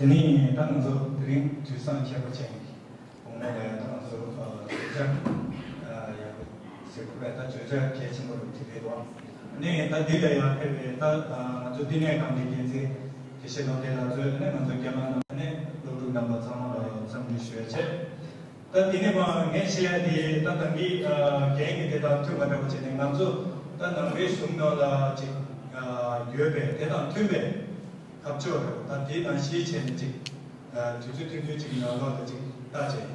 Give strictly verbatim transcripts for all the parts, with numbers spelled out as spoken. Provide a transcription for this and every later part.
དེ་ནས་ད་ང་ཚོ་དེ་རིང་དུས་བཟང་ཁྱད་པར་ཅན་གྱི་དགོང་མོ་ལ་ཡང་ད་ང་ཚོ་ཨ་བརྗོད་བྱ་ཨ་ཡག་པོ་ཟེར་དགོས་པས། ད་བརྗོད་བྱ་གལ་ཆེན་པོ་རུ་གྱུར་ཡོད་དོ། ཨ་ནི་ད་འདི་ལ་ཡང་ཕེབས་པའི་ད་ཨ་ང་ཚོ་བསྟི་གནས་ཁང་གི་འགན་འཛིན་དགེ་བཤེས་ལོ་ཐེ་ལགས་གཙོས་ཨ་ནི་ང་ཚོ་རྒྱ་ནག་ནང་ཨ་ནི་སློབ་ཕྲུག་རྣམ་པ་ཚང་མ་ལ་འཚམས་འདྲི་ཞུ་ཡ་བྱས། ད་འདི་ནས་མར་ངས་བཤད་ཡ་དེ་ད་ད་གིན་ཨ་རྒན་གྱི་དེ་དང་མཐུན་པ་འདྲ་པོ་བྱས་ནས་ང་ཚོ་ད་ནང་པའི་གཞུང་ནང་ལ་ཅིག་ཨ་ཡོད་པའི་དེ་དང་མཐུན་པའི་ཁ་ཕྱོགས་རེད། ད་དེ་ནང་བཞིན་བྱས་ནས་ཅིག་ཨ་དུས་ཚོད་ཐུང་ཐུང་ཅིག་ནང་ལོགས་ལ་ཅིག་ལྟ་བྱས།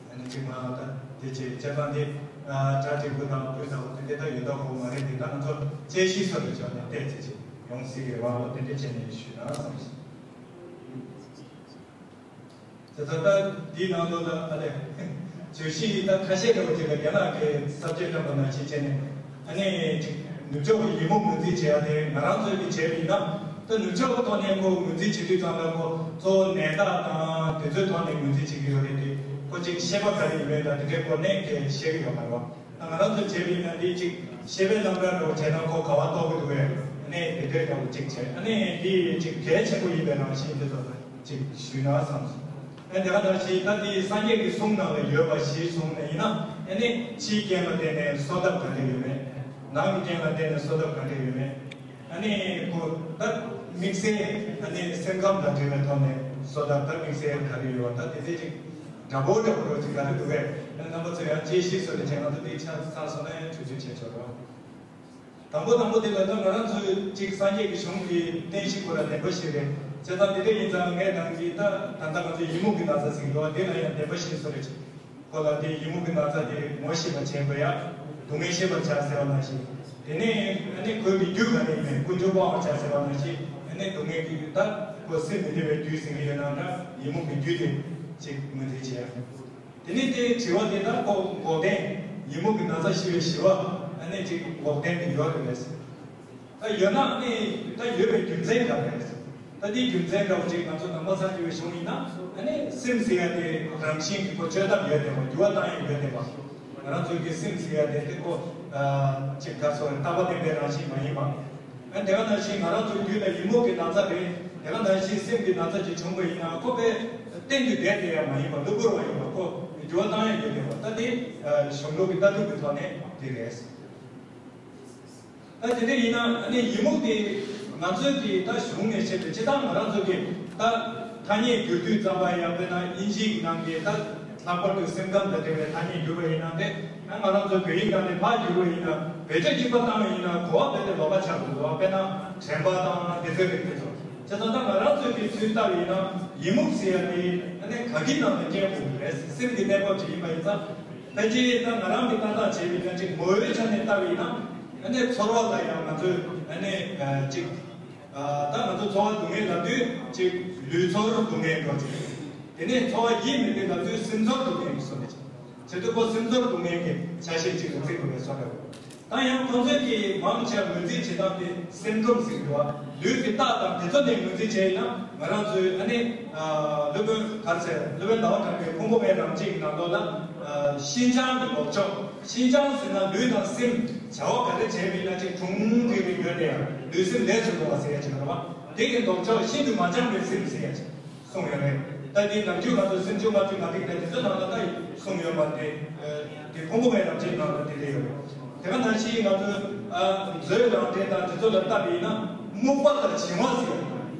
ཨ་ནི་ཅིག་མར་ད་དེ་བྱས་བྱས་ཙང་དེ་ཨ་གྲ་སྒྲིག་པོ་དང་བོད་དང་དེ་འདྲ་ད་ཡོད་ད་ཧོ་མ་རེད། དེ་ད་ང་ཚོ་དཔྱད་གཞི་བཟོ་འདྲ་བྱས་ནས་བལྟས་ཚེ་ཅིག་ཡོང་སྲིད་ཀྱི་རེད་བ། དེ་འདྲ་བྱས་ནས་ཞུས་ན་བསམ་ཞིང་། དེ་ཚོ་ད་འདིའི་ནང་ལོགས་ལ་ཨ་ལས་བརྗོད་གཞི་ད་ཁ་ཤས་འདྲ་བོ་ཅིག་ལ་རྒན་ལགས་ཀྱིས་ས་བཅད་བཀྲམ་པ་ནང་བཞིན་བྱས་ནས་ཨ་ནི་ཅིག་ནུབ་ཕྱོགས་ཀྱི་ཡི་མུག་ངོས་འཛིན་བྱེད་ཡ་དེ་ང་རང་ཚོས་ཀྱི་བྱས་པ་ཡིན་ན་ད་ནུབ་ཕྱོགས་ཀྱི་ཐོག་ནས་ཁོ་ངོས་འཛིན་བྱེད་དུས་ཙམ་ལ་ཁོ་གཙོ་བོ་ནད་རྟགས་དང་དེ་ཚོའི་ཐོག་ནས་ངོས་འཛིན་བྱེད་ཀྱི་ཡོད་རེད་དེ་ཁོ་ཅིག་ཤེས་པ་ག་རེ་ཡིན་མིན་དང་དེ་འདྲའི་སྐོར་ནས་ཀྱི་བཤད་ཀྱི་ཡོད་མ་རེད་བ། ང་རང་ཚོ་བྱས་པ་ཡིན་ན་འདི་གཅིག་ཤེས་པའི་རྣམ་གྲངས་འདྲ་བོ་བྱས་ན་ཁོ་ག་བ་གཏོགས་ཀྱི་འདུག་བས་ཨ་ནི་དེ་འདྲའི་འདྲ་བོ་གཅིག་བྱས་ཨ་ནི་འདི་གཅིག་གལ་ཆེན་པོ་ཡིན་པའི་རང་བཞིན་དེ་ཚོ་གཅིག་ཞུས་ན་བསམ་སོང་། ཨ་དེ་ག་ནང་བཞིན་ད་འདི་སངས་རྒྱས་ཀྱི་གསུང་ནང་ལ་ཡོད་པ་གཞིར་བཟུང་ནས་ཡིན་ན་ཨ་ནི་ཕྱིའི་རྐྱེན་ལ་བརྟེན་ནས་གསོ་ཐབས་ག་འདྲ་ཡོད་མེད། ནང་གི་རྐྱེན་ལ་བརྟེན་ནས་གསོ་ཐབས་ག་འདྲ་ཡོད་མེད། ཨ་ནི་ཁོ་ད་དམིགས་བསལ་ཨ་ནི་སེམས་ཁམས་དང་འབྲེལ་བའི་ཐོག་ནས་གསོ་ཐབས་ད་དམིགས་བསལ་ག་རེ་ཡོད་ད་དེ་ཚེ་གཅིག་འདྲ་པོ་འདྲ་པོ་རོ་ཅིག་ག་རེ་འདུག་གས། ཨ་རྣམ་པ་ཚོས་ཡང་དཔྱད་ཞིབ་བཟོ་ལས་བྱས་ང་ཚོ་འདི་ཆ་ཚང་སོང་ན་ཡང་ཆུ་ཆུ་བྱས་ཆོག་རོགས། དང་པོ་དང་པོ་དེ་ལ་ད་ང་རང་ཚོས་གཅིག་སངས་རྒྱས་ཀྱི་གཞུང་གི་བསྟན་བཤིག་སྐོར་ལ་བདེན་པ་བཞི་རེད། བྱས་ཙང་དེ་འདྲ་ཡིན་ཙང་ངས་ནང་གི་ད་ད་ལྟ་ང་ཚོའི་ཡི་མུག་གི་ན་ཚ་ཟིག་འདུག་བ་དེ་ལ་ཡང་བདེན་པ་བཞི་བཟོ་རེ་བྱེད། ཁོ་ལ་དེ་ཡི་མུག་གི་ན་ཚ་དེ་ངོ་ཤེས་པར་བྱེད་དགོས་ཡ། སྡུག་བསྔལ་ཤེས་པར་བྱ་ཟེར་བ་ནང་བཞིན། དེ་ནས་ཨ་ནི་ཁོའི་མི་རྒྱུད་ག་ནས་ཡིན་མིན་ཀུན་འབྱུང་སྤང་བར་བྱ་ཟེར་བ་ནང་བཞིན་ཨ་ནི་སྡུག་བསྔལ་གྱི་རྒྱུ་ད་ཁོ་སེམས་མི་བདེ་བའི་རྒྱུ་ཟེར་གྱི་ཡོད་ན་འདྲ་ཡི་མུག་གི་རྒྱུ་དེ་ཅིག་ངོས་འཛིན་བྱེད་ཡ། དེ་ནས་དེ་དྲི་བ་དེ་ད་ཁོ་འགོག་བདེན་ཡི་མུག་གི་ན་ཚ་ཞི་བའི་ཞི་བ་ཨ་ནི་ཅིག་འགོག་བདེན་དུ་ཡོད་རེད་པས། ད་ཡོད་ན་ཨ་ནི་ད་ཡོད་པའི་རྒྱུ་མཚན་ག་རེ་རེད། ད་དེའི་རྒྱུ་མཚན་འདྲ་བོ་ཅིག་ང་ཚོ་ནང་པ་སངས་རྒྱས་པའི་གཞུང་ཡིན་ན་ཨ་ནི་སེམས་ཟེར་ཡ་དེ་རང་བཞིན་གྱི་ཁོ་བཅོས་ཐབས་ཡོད་བསྡད་པ་འགྱུར་བ་བཏང་ཡ་ཡོད་བསྡད་པ། ང་རང་ཚོའི་གི་སེམས་ཟེར་ཡ་དེ་དེ་ཁོ་ཅིག་ག་སོ་རྟག་པ་བརྟན་པའི་རང་བཞིན་མ་ཡིན་པ། ཨ་དེ་ག་ནང་བཞིན་ང་རང་ཚོའི་རྒྱུད་ལ་ཡི་མུག་གི་ན་ཚ་རེད། དེ་ག་ནང་བཞིན་སེམས་ཀྱི་ན་ཚ་ཅིག་བྱུང་བ་ཡིན་ན་ཁོ་པས་གཏན་དུ་བསྡད་བསྡད་ཡ་མ་ཡིན་པ་གློ་བུར་བ་ཡིན་པ་ཁོ་འགྱུར་བ་བཏང་ཡ་ཡོད་བསྡད་པ། ད་དེ་གཞུང་ལུགས་ཀྱི་ལྟ་གྲུབ་ཀྱི་ཐོག་ནས་དེ་རེད། ད་དེ་འདྲ་ཡིན་ན་ཨ་ནི་ཡི་མུག་དེ་ང་ཚོའི་གི་ད་གཞུང་ནས་བཤད་པའི་སྤྱི་བཏང་ང་རང་ཚོ་གི་ད་ཐ་སྙད་བསྒྱུར་དུས་ཙམ་པ་ཡང་དཔེར་ན་དབྱིན་ཇིའི་ནང་གི་ད་ལྷག་པར་དུ་སེམས་ཁམས་དང་འབྲེལ་བའི་ཐ་སྙད་བསྒྱུར་བ་ཡིན་ན་དེ་ད་ང་རང་ཚོ་བོད་ཡིག་ནང་ནས་ཕར་བསྒྱུར་བ་ཡིན་ན་བེད་སྤྱོད་གཅིག་པ་བཏང་བ་ཡིན་ན་གོ་བ་དཔེ་དེ་ལོགས་ཀ་ཆགས་འདུག་བ། དཔེར་ན་དྲན་པ་དང་དེ་ཚོའི་རིགས་དེ་ཚོ་བྱས་ཙང་ད་ང་རང་ཚོའི་གི་ཚུལ་ལྟ་བ་ཡིན་ན་ཡི་མུག་ཟེར་ཡ་དེ་ཨ་ནི་ག་གི་ནང་ནས་སྐྱེ་དགོས་ཀྱི་རེད། སེམས་ཀྱི་གནས་བབ་ཅིག་ཡིན་པ་ཡིན་ཙང་། ཕལ་ཆེར་ད་ང་རང་གི་ལྟ་སྟངས་བྱས་པ་ཡིན་ན་ཅིག་ངོ་བོའི་ཆ་ནས་ལྟ་བ་ཡིན་ན་ཨ་ནི་ཚོར་བ་ལ་ཡང་ང་ཚོས་ཨ་ནི་ཅིག་ད་ང་ཚོ་ཚོར་བ་སྡུག་བསྔལ་ལབ་དུས་ཅིག་ལུས་ཚོར་སྡུག་བསྔལ་འགྲོ་ཅིག་དེ་ནས་ཚོར་བ་ཡིད་མི་བདེ་ལབ་དུས་སེམས་ཚོར་སྡུག་བསྔལ་གྱི་བཟོ་འདྲ་ཅིག་བྱེད་དུས་ཁོ་སེམས་ཚོར་སྡུག་བསྔལ་གྱི་ཆ་ཤས་ཅིག་ལ་བརྩི་དགོས་པའི་བཟོ་འདྲ། ད་ཡང་ཁོང་ཚོས་ཀྱིས་མང་ཆེ་བ་ངོས་འཛིན་བྱེད་སྟངས་དེ་སིམ་ཊོམ་ཟེར་གྱི་འདུག་བ། ལུས་ཀྱི་རྟགས་དང་དེ་ཚོ་ནས་ངོས་འཛིན་བྱས་ཡིན་ན་ང་རང་ཚོའི་ཨ་ནི་སློབ་དཔོན་ག་རེ་ཟེར་སློབ་དཔོན་ཟླ་བ་གྲགས་པའི་ཕུང་པོ་མེད་རང་བཞིན་གྱི་ནང་ལོགས་ལ་ཤིན་སྦྱངས་ཀྱི་ལྡོག་ཕྱོགས། ཤིན་སྦྱངས་ཟེར་ན་ལུས་དང་སེམས་བྱ་བ་ག་རེ་བྱས་པ་ཡིན་ན་ཅིག་གྲུང་རིག་རིག་ཡོད་དེ་ཡང་ལུས་སེམས་ལས་སུ་འགྲོ་བ་ཟེར་ཡ་ཅིག་རེད་བ། དེ་གི་ལྡོག་ཕྱོགས་ཤིན་ཏུ་མ་སྦྱངས་པའི་སེམས་ཟེར་ཡ་ཅིག་གསུངས་ཡོད་རེད། ད་འདི་ནམ་རྒྱུན་ང་ཚོ་སེམས་བྱུང་ལྔ་བཅུ་ང་ཏིག་དེ་དེ་ཚོའི་ནང་ལ་ད་གསུངས་ཡོད་པ་དེ་དེ་ཕུང་པོ་མེད་རང་བཞིན་ནང་ལ་དེ་འདྲ་ཡོད་རེད། དེ་ག་ནང་བཞིན་ང་ཚོ་མཛོད་རང་འགྲེལ་དང་དེ་ཚོ་ལ་ལྟ་བ་ཡིན་ན་རྨུགས་པ་དང་བྱིང་བ་ཟེར།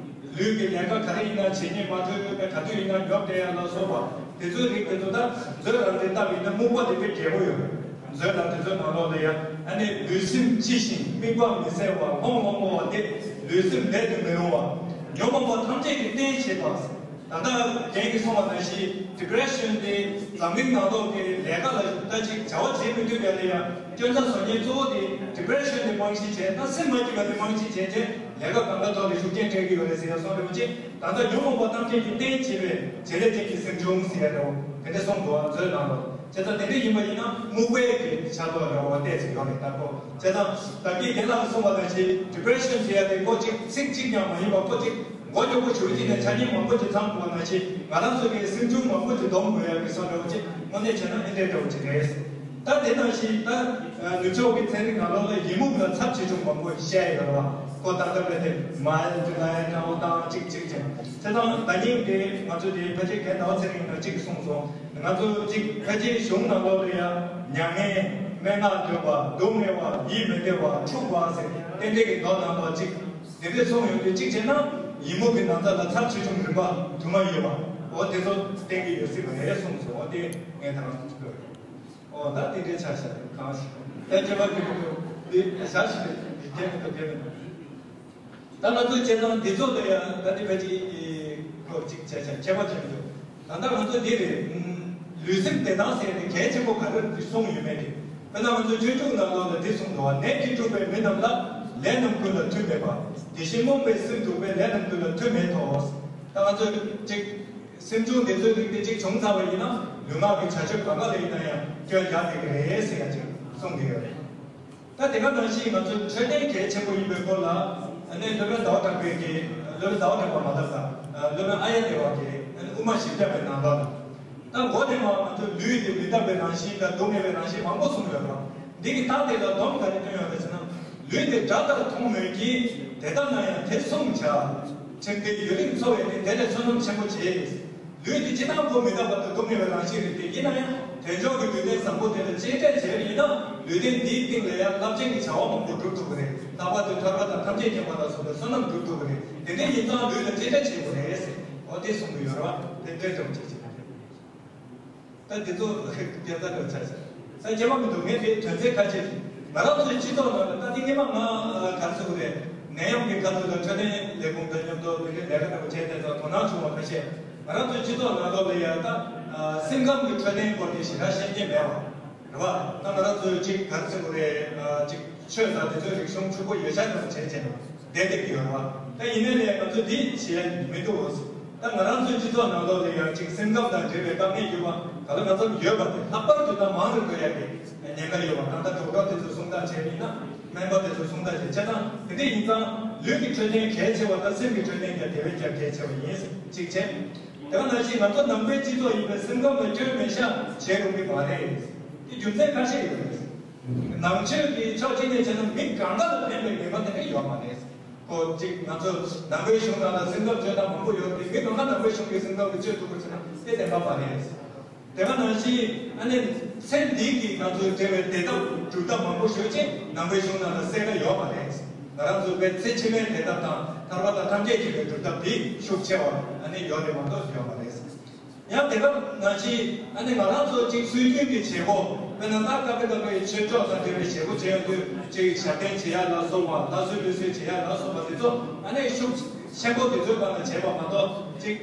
ལུས་ཀྱི་ལས་ཀ་ག་རེ་ཡིན་ན་བྱེད་ཉེན་མ་ཐོན་པའི་ག་དུས་ཡིན་ན་ཉོབ་བསྡད་ཡ་ལ་སོགས་པ་དེ་ཚོའི་རིགས་དེ་ཚོ་ད་མཛོད་རང་འགྲེལ་ལྟ་བ་ཡིན་ན་རྨུགས་པ་དེ་དཔེ་རྒྱས་པོ་ཡོད་རེད། མཛོད་དང་དེ་ཚོའི་ནང་ལོགས་ལ་ཡང་ཨ་ནི་ལུས་སེམས་ལྕི་ཞིང་དམིགས་པ་མི་གསལ་བ་ལྷོང་ལྷོང་པོ་བ་སྟེ་ལུས་སེམས་ལས་དུ་མི་རུང་བ། ཉོན་མོངས་པ་ཐམས་ཅད་ཀྱི་རྟེན་བྱེད་པ། ད་ལྟ་རྒན་གྱིས་གསུངས་པ་ནང་བཞིན་ཌི་པི་རེ་ཤན་དེ་འཛམ་གླིང་ནང་ལོགས་ཀྱི་ལས་ཀ་ལ་ལྟ་ཅིག་བྱ་བ་བྱེད་མི་ཐུབ་པ་ལ་ཡང་སྐྱོན་ཆ་བཟོ་མཁན་གཙོ་བོ་དེ་ཌི་པི་རེ་ཤན་དེ་རྨང་གཞི་བྱས་ན་སེམས་མ་སྐྱིད་པ་དེ་རྨང་གཞི་བྱས་བྱས་ལས་ཀ་གང་ག་ཐོག་ལ་ཤུགས་རྐྱེན་སྤྲད་ཀྱི་ཡོད་རེད་ཟེར་ཡ་སོང་རེད་པ་ཅིག་ད་ལྟ་ཉོན་མོངས་པ་ཐམས་ཅད་ཀྱི་རྟེན་བྱེད་པའི་བྱེད་ལས་ཅན་གྱི་སེམས་བྱུང་ཟེར་ཡ་རེད་པ། དེ་འདྲ་གསུངས་འདུག་བ་མཛོད་ནང་ལ། བྱས་ཙང་དེ་འདྲ་ཡིན་པ་ཡིན་ན་རྨུགས་པའི་གི་ཆ་ཐོག་ལ་འོ་བལྟས་ཚེ་ཡོད་རེད་ད་ཁོ། བྱས་ཙང་ད་གིན་རྒན་ལགས་ཀྱིས་གསུངས་པ་ནང་བཞིན་ཌི་པི་རེ་ཤན་ཟེར་ཡ་དེ་ཁོ་གཅིག་ཚིག་གཅིག་ཀྱང་མ་ཡིན་པ་ཁོ་གཅིག་མགོ་མགྱོགས་པོ་ཞུ་གཅིག་ནས་ཆ་རྐྱེན་མང་པོ་ཅིག་ཚང་དགོས་པ་ནང་བཞིན་ང་རང་ཚོ་གི་སེམས་བྱུང་མང་པོ་ཅིག་སྡོམ་དགོས་ཡ་གི་བསམ་འདྲ་བོ་ཅིག་དངོས་གནས་བྱས་ན་ཨེ་འདྲའི་འདྲ་བོ་ཅིག་རེད། ད་དེ་ནང་བཞིན་ད་ནུབ་ཕྱོགས་ཀྱི་ཚན་རིག་ནང་ལོགས་ལ་ཡི་མུག་ལ་ཚབས་ཆེ་ཆུང་མང་པོ་བཤད་ཡོད་རེད་བ། ཁོ་ད་ལྟ་བས་དེ་མ་ཡལ་དུ་ལ་ཡལ་འདྲ་བོ་དང་གཅིག་གཅིག་ཅན། བྱས་ཙང་ད་ཉིན་དེ་ང་ཚོ་དེ་ཕལ་ཆེར་རྒན་ཟླ་བ་ཚེ་རིང་ལ་གཅིག་གིས་གསུངས་སོང་། ང་ཚོ་གཅིག་ཕལ་ཆེར་གཞུང་ནང་ལོགས་ལ་ཡང་མྱ་ངན། སྨྲེ་སྔགས་འདོན་པ། སྡུག་བསྔལ་བ། ཡིད་མི་བདེ་བ། འཁྲུགས་པ་ཟེར་རྟེན་འབྲེལ་གྱི་མདོ་ནང་ལ་གཅིག་དེ་འདྲས་གསུངས་ཡོང་དུས་གཅིག་བྱས་ན་ཡི་མུག་གི་ན་ཚ་ལ་ཚབས་ཆེ་ཆུང་རིམ་པ་དུ་མ་ཡོད་པ། འོ་དེ་ཚོ་བསྟན་གྱི་ཡོད་སྲིད་པ་རེད་གསུངས་སོང་། འོ་དེ་ངས་ད་རང་ཚོ་ཐོས། ཨོ་ད་དེ་འདྲའི་ཆ་ཤས་གང་ཞིག་ད་ཁྱད་པར་གྱི་མི་འདུག་འདི་བྱ་ཞིག་རེད། འདི་ཁྱད་མི་འདུག་ཁྱད་མི་འདུག་ད་ང་ཚོའི་བྱས་ཙང་འདི་ཚོ་ལ་ཡང་ད་འདི་ཕལ་ཆེར་ཁོ་གཅིག་བྱས་ཤག་ཁྱད་པར་ཅན་འདུག་ད་ལྟ་ང་ཚོ་འདི་རེད། ལུས་སེམས་བདེ་ཐང་ཟེར་ནས་གལ་ཆེན་པོ་ག་རེ་གསུངས་ཡོད་མེད་དེ། དཔེར་ན་ང་ཚོའི་སྤྱོད་འཇུག་ནང་ལོགས་ལ་འདི་གསུངས་འདུག་བ། ནད་ཀྱིས་དཀྲུགས་པའི་མི་རྣམས་ལ། ལས་རྣམས་ཀུན་ལ་མཐུ་མེད་པ། དེ་བཞིན་རྨོངས་པའི་སེམས་དཀྲུགས་པའི། ལས་རྣམས་ཀུན་ལ་མཐུ་མེད་དོ། ད་ང་ཚོས་གཅིག་སེམས་བྱུང་འདི་ཚོའི་རིགས་དེ་གཅིག་བྱུང་ཚར་བ་ཡིན་ན་ལུས་ངག་གི་བྱ་སྤྱོད་གང་ག་ལ་ཡིན་ན་ཡང་སྐྱོན་རྒྱག་བསྡད་ཀྱི་རེད་ཟེར་ཡ་ཅིག་གསུངས་ཀྱི་ཡོད་རེད། ད་དེ་ག་ནང་བཞིན་ང་ཚོའི་འཕྲོད་བསྟེན་གལ་ཆེན་པོ་ཡིན་པའི་སྐོར་ལ་ཨ་ནི་སློབ་དཔོན་ཟླ་བ་གྲགས་པས་ཀྱིས། སློབ་དཔོན་ཟླ་བ་གྲགས་པ་མ་ལབ་ད། སློབ་དཔོན་ཨཱརྱ་དེ་བ་གིས་ཨ་ནི་དབུ་མ་བཞི་བརྒྱ་པའི་ནང་ལོགས་ལ། ད་མགོ་ནས་མར་ང་ཚོའི་ལུས་དེ་མི་རྟག་པའི་རང་བཞིན་དང་སྡུག་བསྔལ་བའི་རང་བཞིན་མང་པོ་གསུངས་ཡོད་རེད་བ། འདི་གི་རྟགས་དེ་ལ་སྡོམ་ག་རེ་བཏོན་ཡོད་རེད་ཟེར་ན། ལུས་དེ་དགྲ་ལྟར་མཐོང་མོད་ཀྱི། དེ་ལྟ་ན་ཡང་དེ་བསྲུང་བྱ། ཁྲིམས་དེ་ཡུན་རིང་འཚོ་བས་ནི། དེ་ལས་བསོད་ནམས་ཆེན་པོ་བྱེད། ལུས་དེ་ཅི་སྣང་བོ་མི་རྟག་པ་དང་སྡུག་བསྔལ་བའི་རང་བཞིན་རེད་དེ། ཡིན་ན་ཡང་དལ་འབྱོར་གྱི་ལུས་རྟེན་བཟང་པོ་དེ་ལ་གཅེས་སྤྲས་བྱས་པ་ཡིན་ན། ལུས་རྟེན་འདིའི་སྟེང་ལ་ཡང་རླབས་ཆེན་གྱི་བྱ་བ་མང་པོ་སྒྲུབ་ཐུབ་ཀྱི་རེད། ལྷག་པར་དུ་ཐར་པ་དང་ཐམས་ཅད་མཁྱེན་པ་ལ་སོགས་པའི་བསོད་ནམས་སྒྲུབ་ཐུབ་ཀྱི་རེད། དེ་འདྲ་ཡིན་ཙང་ལུས་ལ་གཅེས་སྤྲས་བྱེད་དགོས་རེད་ཟེར། འོ་དེ་གསུང་གི་ཡོད་རེད་བ། དེ་འདྲའི་འདྲ་བོ་ཅིག་བྱེད་ཀྱི་རེད། ད་དེ་ཚོ་སྐད་ཆ་འདྲ་ཆགས་ཤག་ད་རྗེས་མ་མི་འདུག་ངས་དེའི་དོན་ཚན་ཁ་ཤས་ཤིག་ང་རང་ཚོའི་སྤྱི་ཚོགས་ནང་ལ་ད་དེ་སྔོན་མ་ང་ག་རེ་ཟེར་དགོས་རེད། ནད་ཡམས་ཀྱི་སྐབས་སུ་ལ་འཕྲོད་བསྟེན་ལས་ཁུངས་དང་མཉམ་དུ་དེ་འདྲའི་ལས་ཀ་འདྲ་པོ་བྱས་ཏེ་ད་དོ་སྣང་བྱུང་བ་ཁ་ཤས། ང་རང་ཚོའི་སྤྱི་ཚོགས་ནང་ལོགས་ལ་ཡང་ད་སེམས་ཁམས་ཀྱི་འཕྲོད་བསྟེན་སྐོར་དེ་ཞེ་དྲག་ཤེས་མཁན་མེད་པ་རེད་བ། ད་ང་རང་ཚོའི་ཅིག་ག་རེ་ཟེར་དགོས་རེད། ཅིག་ཆོས་དང་དེ་ཚོའི་རིག་གཞུང་ཕྱུག་པོ་ཡོད་ཤག་ཙམ་བྱས་བྱས་ན་བསྡད་བསྡད་ཀྱི་ཡོད་རེད་བ། ད་ཡིན་ནའི་ལས་ང་ཚོ་འདི་བྱས་མི་འདུག་ད་ང་རང་ཚོའི་སྤྱི་ཚོགས་ནང་ལོགས་ལ་ཡང་ཅིག་སེམས་ཁམས་དང་འབྲེལ་བའི་དཀའ་ངལ་ཡོད་པ་ག་ལ་ག་ཚོད་ཡོད་པ་དེ་ལྷག་པར་དུ་ད་མང་རུ་འགྲོ་ཡ་གི་ཉེན་ཁ་ཡོད་པ། ད་ལྟ་དོགས་འདྲ་དེ་ཚོ་སྲུང་ཐག་བྱས་ཡིན་ན། སྨན་པ་དེ་ཚོ་སྲུང་ཐག་བྱས་བྱས་ན། དེ་འདྲ་ཡིན་ཙང་ལུས་ཀྱི་འཕྲོད་བསྟེན་གལ་ཆེ་བ་དང་སེམས་ཀྱི་འཕྲོད་བསྟེན་ཀྱང་དེ་བས་ཀྱང་གལ་ཆེ་བ་ཡིན་གཅིག་བྱས། དེ་ག་ནང་བཞིན་ང་ཚོ་ནང་པའི་སྤྱི་ཚོགས་ཡིན་པའི་སེམས་ཁམས་ལ་སྐྱོན་མེད་ཤག་བྱེད་རུང་གི་མ་རེད། དེ་རྒྱུ་མཚན་ཁ་ཤས་ཡོད་རེད། ནང་ཆོས་ཀྱི་ཕྱོགས་གཅིག་ནས་བྱས་ན་མི་གང་ག་ལ་ཕན་པའི་ངེས་པ་དེ་འདྲ་ཡོད་མ་རེད། ཁོ་གཅིག་ང་ཚོ་ནང་པའི་གཞུང་ནང་ལ་སེམས་ཁམས་བཅོས་སྟངས་མང་པོ་ཡོད་རེད། མི་གང་ག་ནང་པའི་གཞུང་གི་སེམས་ཁམས་ཀྱི་བཅོས་ཐུབ་པ་བྱས་ན་དེ་བདེན་པ་མ་རེད། དེ་ག་ནང་བཞིན་ཨ་ནི་ཚེ་འདི་གི་ང་ཚོའི་འབྲེལ་བའི་བདེ་ཐབས་སྒྲུབ་ཐབས་མང་པོ་ཞེ་ཅིག་ནང་པའི་གཞུང་ནང་ལ་གསལ་ཁ་ཡོད་མ་རེད། ང་རང་ཚོའི་བའི་ཚེ་ཕྱི་མའི་བདེ་ཐབས་དང་ཐར་པ་དང་ཐམས་ཅད་མཁྱེན་པའི་སྒྲུབ་ཐབས་འདི་ཤུགས་ཆེ་བ་ཨ་ནི་ཡོད་རེད་མ་གཏོགས་ཡོད་མ་རེད། ཡང་དེ་ག་ནང་བཞིན་ཨ་ནི་ང་རང་ཚོ་གཅིག་སྲོལ་རྒྱུན་གྱི་བྱེད་སྒོ་དཔེར་ན་ད་སྐབས་རེ་སྐབས་རེ་ཆོས་ཕྱོགས་དང་འབྲེལ་བའི་བྱེད་སྒོ་བྱེད་ཡོང་དུས་གཅིག་ཞབས་བརྟན་བྱེད་ཡ་ལ་སོགས་པ་ལྷ་གསོལ་ཀླུ་གསོལ་བྱེད་ཡ་ལ་སོགས་པ་དེ་ཚོ་ཨ་ནི་ཤུགས་ཆེན་པོ་དེ་ཚོའི་སྒང་ལ་བྱེད་པ་མ་གཏོགས་གཅིག་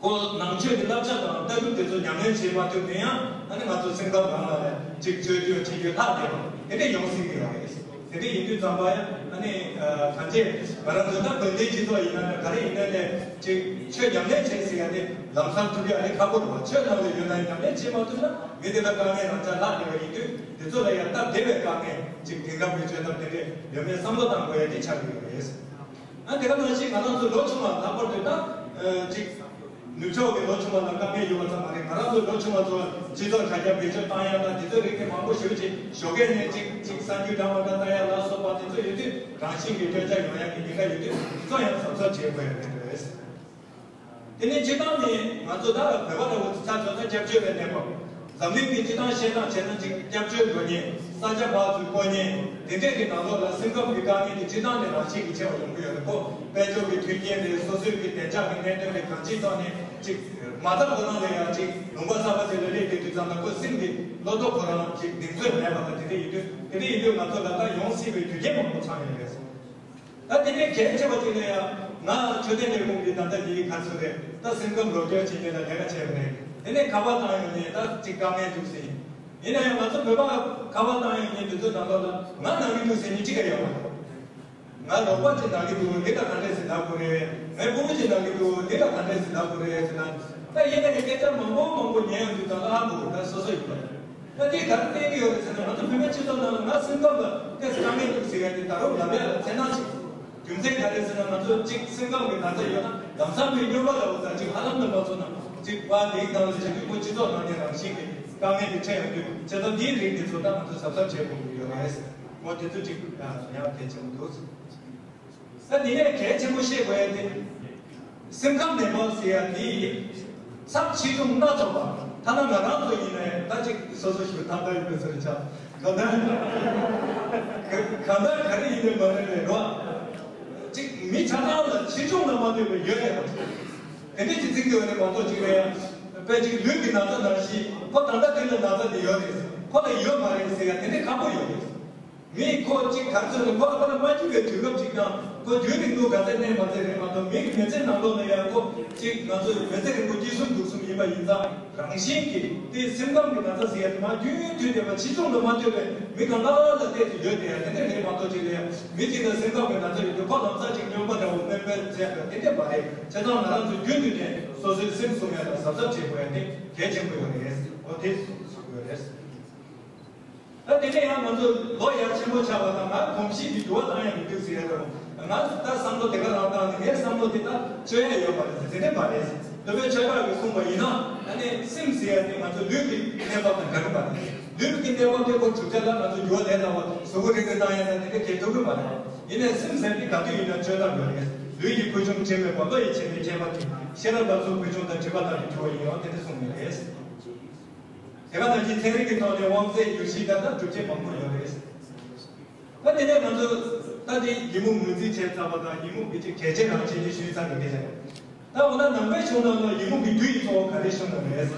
ཁོ་ནང་ཆོས་ཀྱི་བསླབ་བྱ་དང་ལྟ་གྲུབ་དེ་ཚོ་ཉམས་ལེན་བྱེད་མ་ཐུབ་ན་ཡང་ཨ་ནི་ང་ཚོ་སེམས་ཁམས་རང་ལ་ལས་གཅིག་བཅོས་བསྒྱུར་བྱེད་རྒྱུ་ལྷག་བསྡད་པ་དེ་འདྲ་ཡོང་སྲིད་ཀྱི་ཡོད་རེད། དེ་འདྲ་ཡིན་དུས་ཙམ་པ་ཡང་ཨ་ནི་གང་ཅི་ང་རང་ཚོ་ད་དགོན་སྡེའི་སྤྱི་ཚོགས་ཡིན་ན་ག་རེ་ཡིན་ན་ལས་གཅིག་ཆོས་ཉམས་ལེན་བྱེད་ཟེར་ཡ་དེ་ལམ་སང་ཐུབ་ཡ་ནི་ཁག་པོ་རེད་བ། ཆོས་ནང་ལ་ཡོད་ན་ཉམས་ལེན་བྱེད་མ་ཐུབ་ན་མི་དེ་ལ་དཀའ་ངལ་རང་ཅག་ལྷག་བསྡད་པ་ཡིན་དུས་དེ་ཚོ་ལ་ཡང་སྟབས་བདེ་བའི་དཀའ་ངལ་གཅིག་དེང་རབས་ཀྱི་བཅོས་ཐབས་དེ་འདྲ་ཡོད་མེད་བསམ་བློ་བཏང་དགོས་ཡ་དེ་ཆགས་ཀྱི་ཡོད་རེད། ཨ་དེ་ག་ནང་བཞིན་ང་རང་ཚོ་ལོ་ཆུང་བ་ལྷག་པར་དུ་ད་ཅིག་ནུབ་ཕྱོགས་ཀྱི་ལོ་ཆུང་བ་ལ་དཀའ་ངལ་ཡོད་པ་ཙམ་མ་རེད། ང་རང་ཚོ་ལོ་ཆུང་བ་ཚོ་སྤྱི་ཚོགས་དྲ་རྒྱ་བེད་སྤྱོད་བཏང་ཡ་དང་དེ་ཚོའི་རིགས་དེ་མང་པོ་ཞེ་པོ་ཅིག་ཞོགས་ཀས་ནས་ཅིག་ཅིག་གསར་འགྱུར་འདྲ་མི་འདྲ་ལྟ་ཡ་ལ་སོགས་པ་དེ་ཚོ་ཡོད་དུས་རང་བཞིན་གྱིས་སྐྱོན་ཆ་ཡོང་ཡ་གི་ཉེན་ཁ་ཡོད་དུས་དེ་ཚོ་ཡང་གཟབ་གཟབ་བྱེད་དགོས་ཡ་རེད་འདོད། དེ་ནས་སྤྱིར་བཏང་ནས་ང་ཚོ་ད་བོད་པ་འདྲ་བོ་ཆ་མཚོན་ན་སྐྱབས་བཅོལ་བའི་གནས་བབ། འཛམ་གླིང་གི་སྤྱིར་བཏང་བཤད་སྟངས་བྱས་ན་ཅིག་སྐྱབས་བཅོལ་འགྲོ་མཁན། ས་ཆ་ཕར་ཚུར་སྤོ་མཁན། དེ་འདྲས་ཀྱི་ནང་ལོགས་ལ་སེམས་ཁམས་ཀྱི་དཀའ་ངལ་དེ་སྤྱིར་བཏང་ནས་རང་བཞིན་གྱིས་ཆེ་བ་ཡོང་གི་ཡོད་རེད་ཁོ། དཔལ་འབྱོར་གྱི་མཐུན་རྐྱེན་རེད། སོ་སོའི་གི་བདེ་འཇགས་ཀྱི་གནད་དོན་རེད། གང་ཅིའི་ཐོག་ནས་ཅིག་མ་རྩ་ཁོ་རང་ལ་ཡང་ཅིག་ལུང་པ་གསར་པ་ཅིག་ལ་སླེབས་དུས་དུས་ཙམ་ལ་ཁོ་སེམས་ཀྱི་བློ་སྟོབས་ཁོ་རང་ཅིག་གདེང་ཚོད་མེད་པ་དང་དེ་འདྲས་ཡིན་དུས་དེ་འདྲས་ཡིན་དུས་ང་ཚོ་ལ་ད་ཡོང་སྲིད་པའི་རྒྱུ་རྐྱེན་མང་པོ་ཚང་ཡོད་རེད། ད་དེ་ནས་གལ་ཆེ་བ་ཅིག་ལ་ཡང་ང་འཕྲོད་བསྟེན་ལས་ཁུངས་ཀྱི་ད་ལྟ་འདིའི་ཁ་ཚུར་རེད། ད་སེམས་ཁམས་རོགས་སྐྱོར་བྱེད་མཁན་ལ་ལས་ཀ་བྱས་པ་རེད། དེ་ནས་ཁ་པར་བཏང་ཡོང་ནས་ད་ཅིག་དཀའ་ངལ་འདུག་ཟེར། ཡིན་ན་ཡང་ང་ཚོ་བོད་པ་ཁ་པར་བཏང་ཡོང་མཁན་དེ་ཚོ་ནང་ལོགས་ལ་ང་ན་གི་འདུག་ཟེར་མཁན་གཅིག་ཀྱང་ཡོད་མ་རེད། ང་རོགས་པ་ཅིག་ན་གི་འདུག་འདི་ལ་ག་འདྲས་ཟེར་ལབ་དགོས་རེད། ངའི་ཕྲུ་གུ་ཅིག་ན་གི་འདུག་འདི་ལ་ག་འདྲས་ཟེར་ལབ་དགོས་རེད་ཟེར་ན། ད་ཡིན་ན་ཡང་སྐད་ཆ་མང་པོ་མང་པོ་ཉན་ཡོང་དུས་ད་ང་ཧ་གོ་གི་ད་སོ་སོ་ཡིན་པ། ད་འདི་ག་རེ་བསྟན་གྱི་ཡོད་རེད་ཟེར་ན་ང་ཚོ་བོད་པའི་སྤྱི་ཚོགས་ནང་ལ་ང་སེམས་ཁམས་ལ་ཏོག་ཙམ་དཀའ་ངལ་འདུག་ཟེར་ཡ་དེ་ད་རུང་ལབ་ཡ་ལ་འཚེར་སྣང་ཞིག་རྒྱུ་མཚན་ག་རེ་ཟེར་ན་ང་ཚོ་གཅིག་སེམས་ཁམས་ཀྱི་ན་ཚ་ཡོད་ན་ལམ་སང་མི་སྨྱོན་པ་འདྲ་བོ་དང་གཅིག་ཧ་ལམ་རྣམ་པ་ཚོ་ན་གཅིག་པ་ལིང་དང་ལ་བྱེད་དུས་ཁོ་སྤྱི་ཚོགས་ནང་ནས་རང་བཞིན་གྱི་ དཀའ་ངལ་དེ་འཕྲད་ཡོང་དུས་བྱས་ཙང་འདིའི་རིགས་འདི་ཚོ་ད་ང་ཚོ་གཟབ་གཟབ་བྱེད་དགོས་ཀྱི་ཡོད་རེད། འོ་དེ་ཚོ་ཅིག་ཡང་གལ་ཆེན་པོ་འདུག་ད་འདི་ནས་གལ་ཆེན་པོ་ཤེས་དགོས་ཡ་དེ། སེམས་ཁམས་ནད་པ་ཟེར་ཡ་དེ་ཚབས་ཆེ་ཆུང་སྣ་ཚོགས་པ། ཐ་ན་ང་རང་ཚོ་ཡིན་ནའི་ད་ཅིག་སོ་སོ་ཞིག་ཐང་ཀ་ཡོད་པའི་ཟེར་ཆ་གང་ལྟར་གང་ལྟར་ག་རེ་ཡིན་ནའི་མ་རེད་པས་རོ། ཅིག་མི་ཆ་ཚང་ལ་ཆེ་ཆུང་ལ་མ་ལྟོས་པའི་ཡོད་ཡ་དེ་འདྲ་ཅིག་བརྩི་གི་ཡོད་རེད་མ་གཏོགས་ཅིག་རེད། དཔེ་ཅིག་ལུས་ཀྱི་ན་ཚ་ནང་བཞིན་ཁོ་ད་ལྟ་དེ་ལ་ན་ཚ་དེ་ཡོད་རེད། ཁོ་ལ་ཡོད་མ་རེད་ཟེར་ཡ་དེ་འདྲ་ཁག་པོ་ཡོད་རེད། མི་ཁོ་གཅིག་ག་ཚོད་ནས་ཁོ་ལ་ཁོ་ལ་མ་འཇུག་པའི་དུས་སྐབས་ཅིག་དང་ཁོ་རྒྱུན་རིང་པོ་ག་ཚད་གནས་མ་ཚད་རེད་མ་གཏོགས། མི་གི་མི་ཚེ་ནང་ལོགས་ལ་ཡང་ཁོ་གཅིག་ང་ཚོ་མི་ཚེ་རིང་པོ་སྐྱིད་གསུམ་སྡུག་གསུམ་ཡིན་པ་ཡིན་ཙང་རང་བཞིན་གྱིས་དེ་སེམས་ཁམས་ཀྱི་ན་ཚ་ཟེར་ཡ་དེ་མ་རྒྱུན་དུས་དེ་མ་ཆེ་ཆུང་ལ་མ་ལྟོས་པའི་མི་གང་ག་ལ་བལྟས་ཏེ་ཡོད་དེ་ཡ་དེ་འདྲ་རེད་མ་གཏོགས་ཅིག་ལ་ཡ་མི་གཅིག་ལ་སེམས་ཁམས་ཀྱི་ན་ཚ་ཡོད་དུས་ཁོ་ལམ་སང་ཅིག་སྨྱོན་པ་འདྲ་བོ་སྨན་པས་བཙལ་དགོས་དེ་འདྲ་མ་རེད། བྱས་ཙང་ང་རང་ཚོ་རྒྱུན་དུ་ནས་སོ་སོའི་སེམས་བསྲུང་ཡ་དང་གཟབ་གཟབ་བྱེད་དགོས་ཡ་དེ་གལ་ཆེན་པོ་ཡོད་རེད། འོ་དེ་གསུང་དགོས་རེད། ད་དེ་ནས་ཡང་ང་ཚོ་ལོ་ཡར་ཆེན་པོ་ཆགས་པ་དང་ང་གོམས་གཤིས་འདི་འགྱུར་བ་བཏང་ཡང་མི་འདུག་ཟེར་ཡ་དང་། ང་ད་བསམ་བློ་དེ་ག་རང་བཏང་ནས་ངའི་བསམ་བློ་དེ་ད་བཅོས་ཡ་ཡོད་པ་རེད་ཟེར་དེ་འདྲ་མ་རེད། སློབ་དཔོན་ཆོས་གྲགས་ཀྱིས་གསུངས་པ་ཡིན་ན་ཨ་ནི་སེམས་ཟེར་ཡ་དེ་ང་ཚོ་ལུས་ཀྱི་གནས་བབ་དང་འདྲ་གི་མ་རེད། ལུས་ཀྱི་གནས་བབ་དེ་ཁོ་གྲུབ་ཆ་ལ་ང་ཚོ་འགྱུར་བ་ལས་སླ་བ་གཟུགས་པོ་རིང་རིང་བཏང་ཡ་ན་དེ་འདྲ་གལ་ཐུབ་གི་མ་རེད། ཡིན་ནའི་སེམས་ཟེར་དེ་ག་དུས་ཡིན་ན་བཅོས་ཐབས་ཡོད་རེད། ལུས་ཀྱི་ཕུལ་བྱུང་ཕྱིར་མེད་པ། བློ་ཡི་ཕྱིར་མེད་ཁྱད་པར་གྱིས། ཤེས་རབ་ལ་སོགས་ཕུལ་བྱུང་དང་། སྒྲིབ་པ་དག་གི་འགྱུར་བ་ཡིན་ཡང་དེ་འདྲ་གསུངས་ནས་རེད། དེ་ག་ནང་བཞིན་ཚན་རིག་གི་ཐོག་ནས་དབང་རྩའི་འགྱུར་གཞི་ལྟར་ན་གྲུབ་ཆ་མང་པོ་ཡོད་རེད། ད་དེ་ནས་ང་ཚོ་ད་དེ་ཡི་མུག་ངོས་འཛིན་བྱས་ཚར་བ་དང་ཡི་མུག་གི་ཅིག་གལ་ཆེ་རང་བྱས་ནས་ཞུས་ཚར་བ་རེད། ད་འོ་ན་ནང་པའི་གཞུང་ནང་ལ་ཡི་མུག་གི་རྒྱུ་ཡི་གཙོ་བོ་ག་རེ་གསུངས་པ་རེད།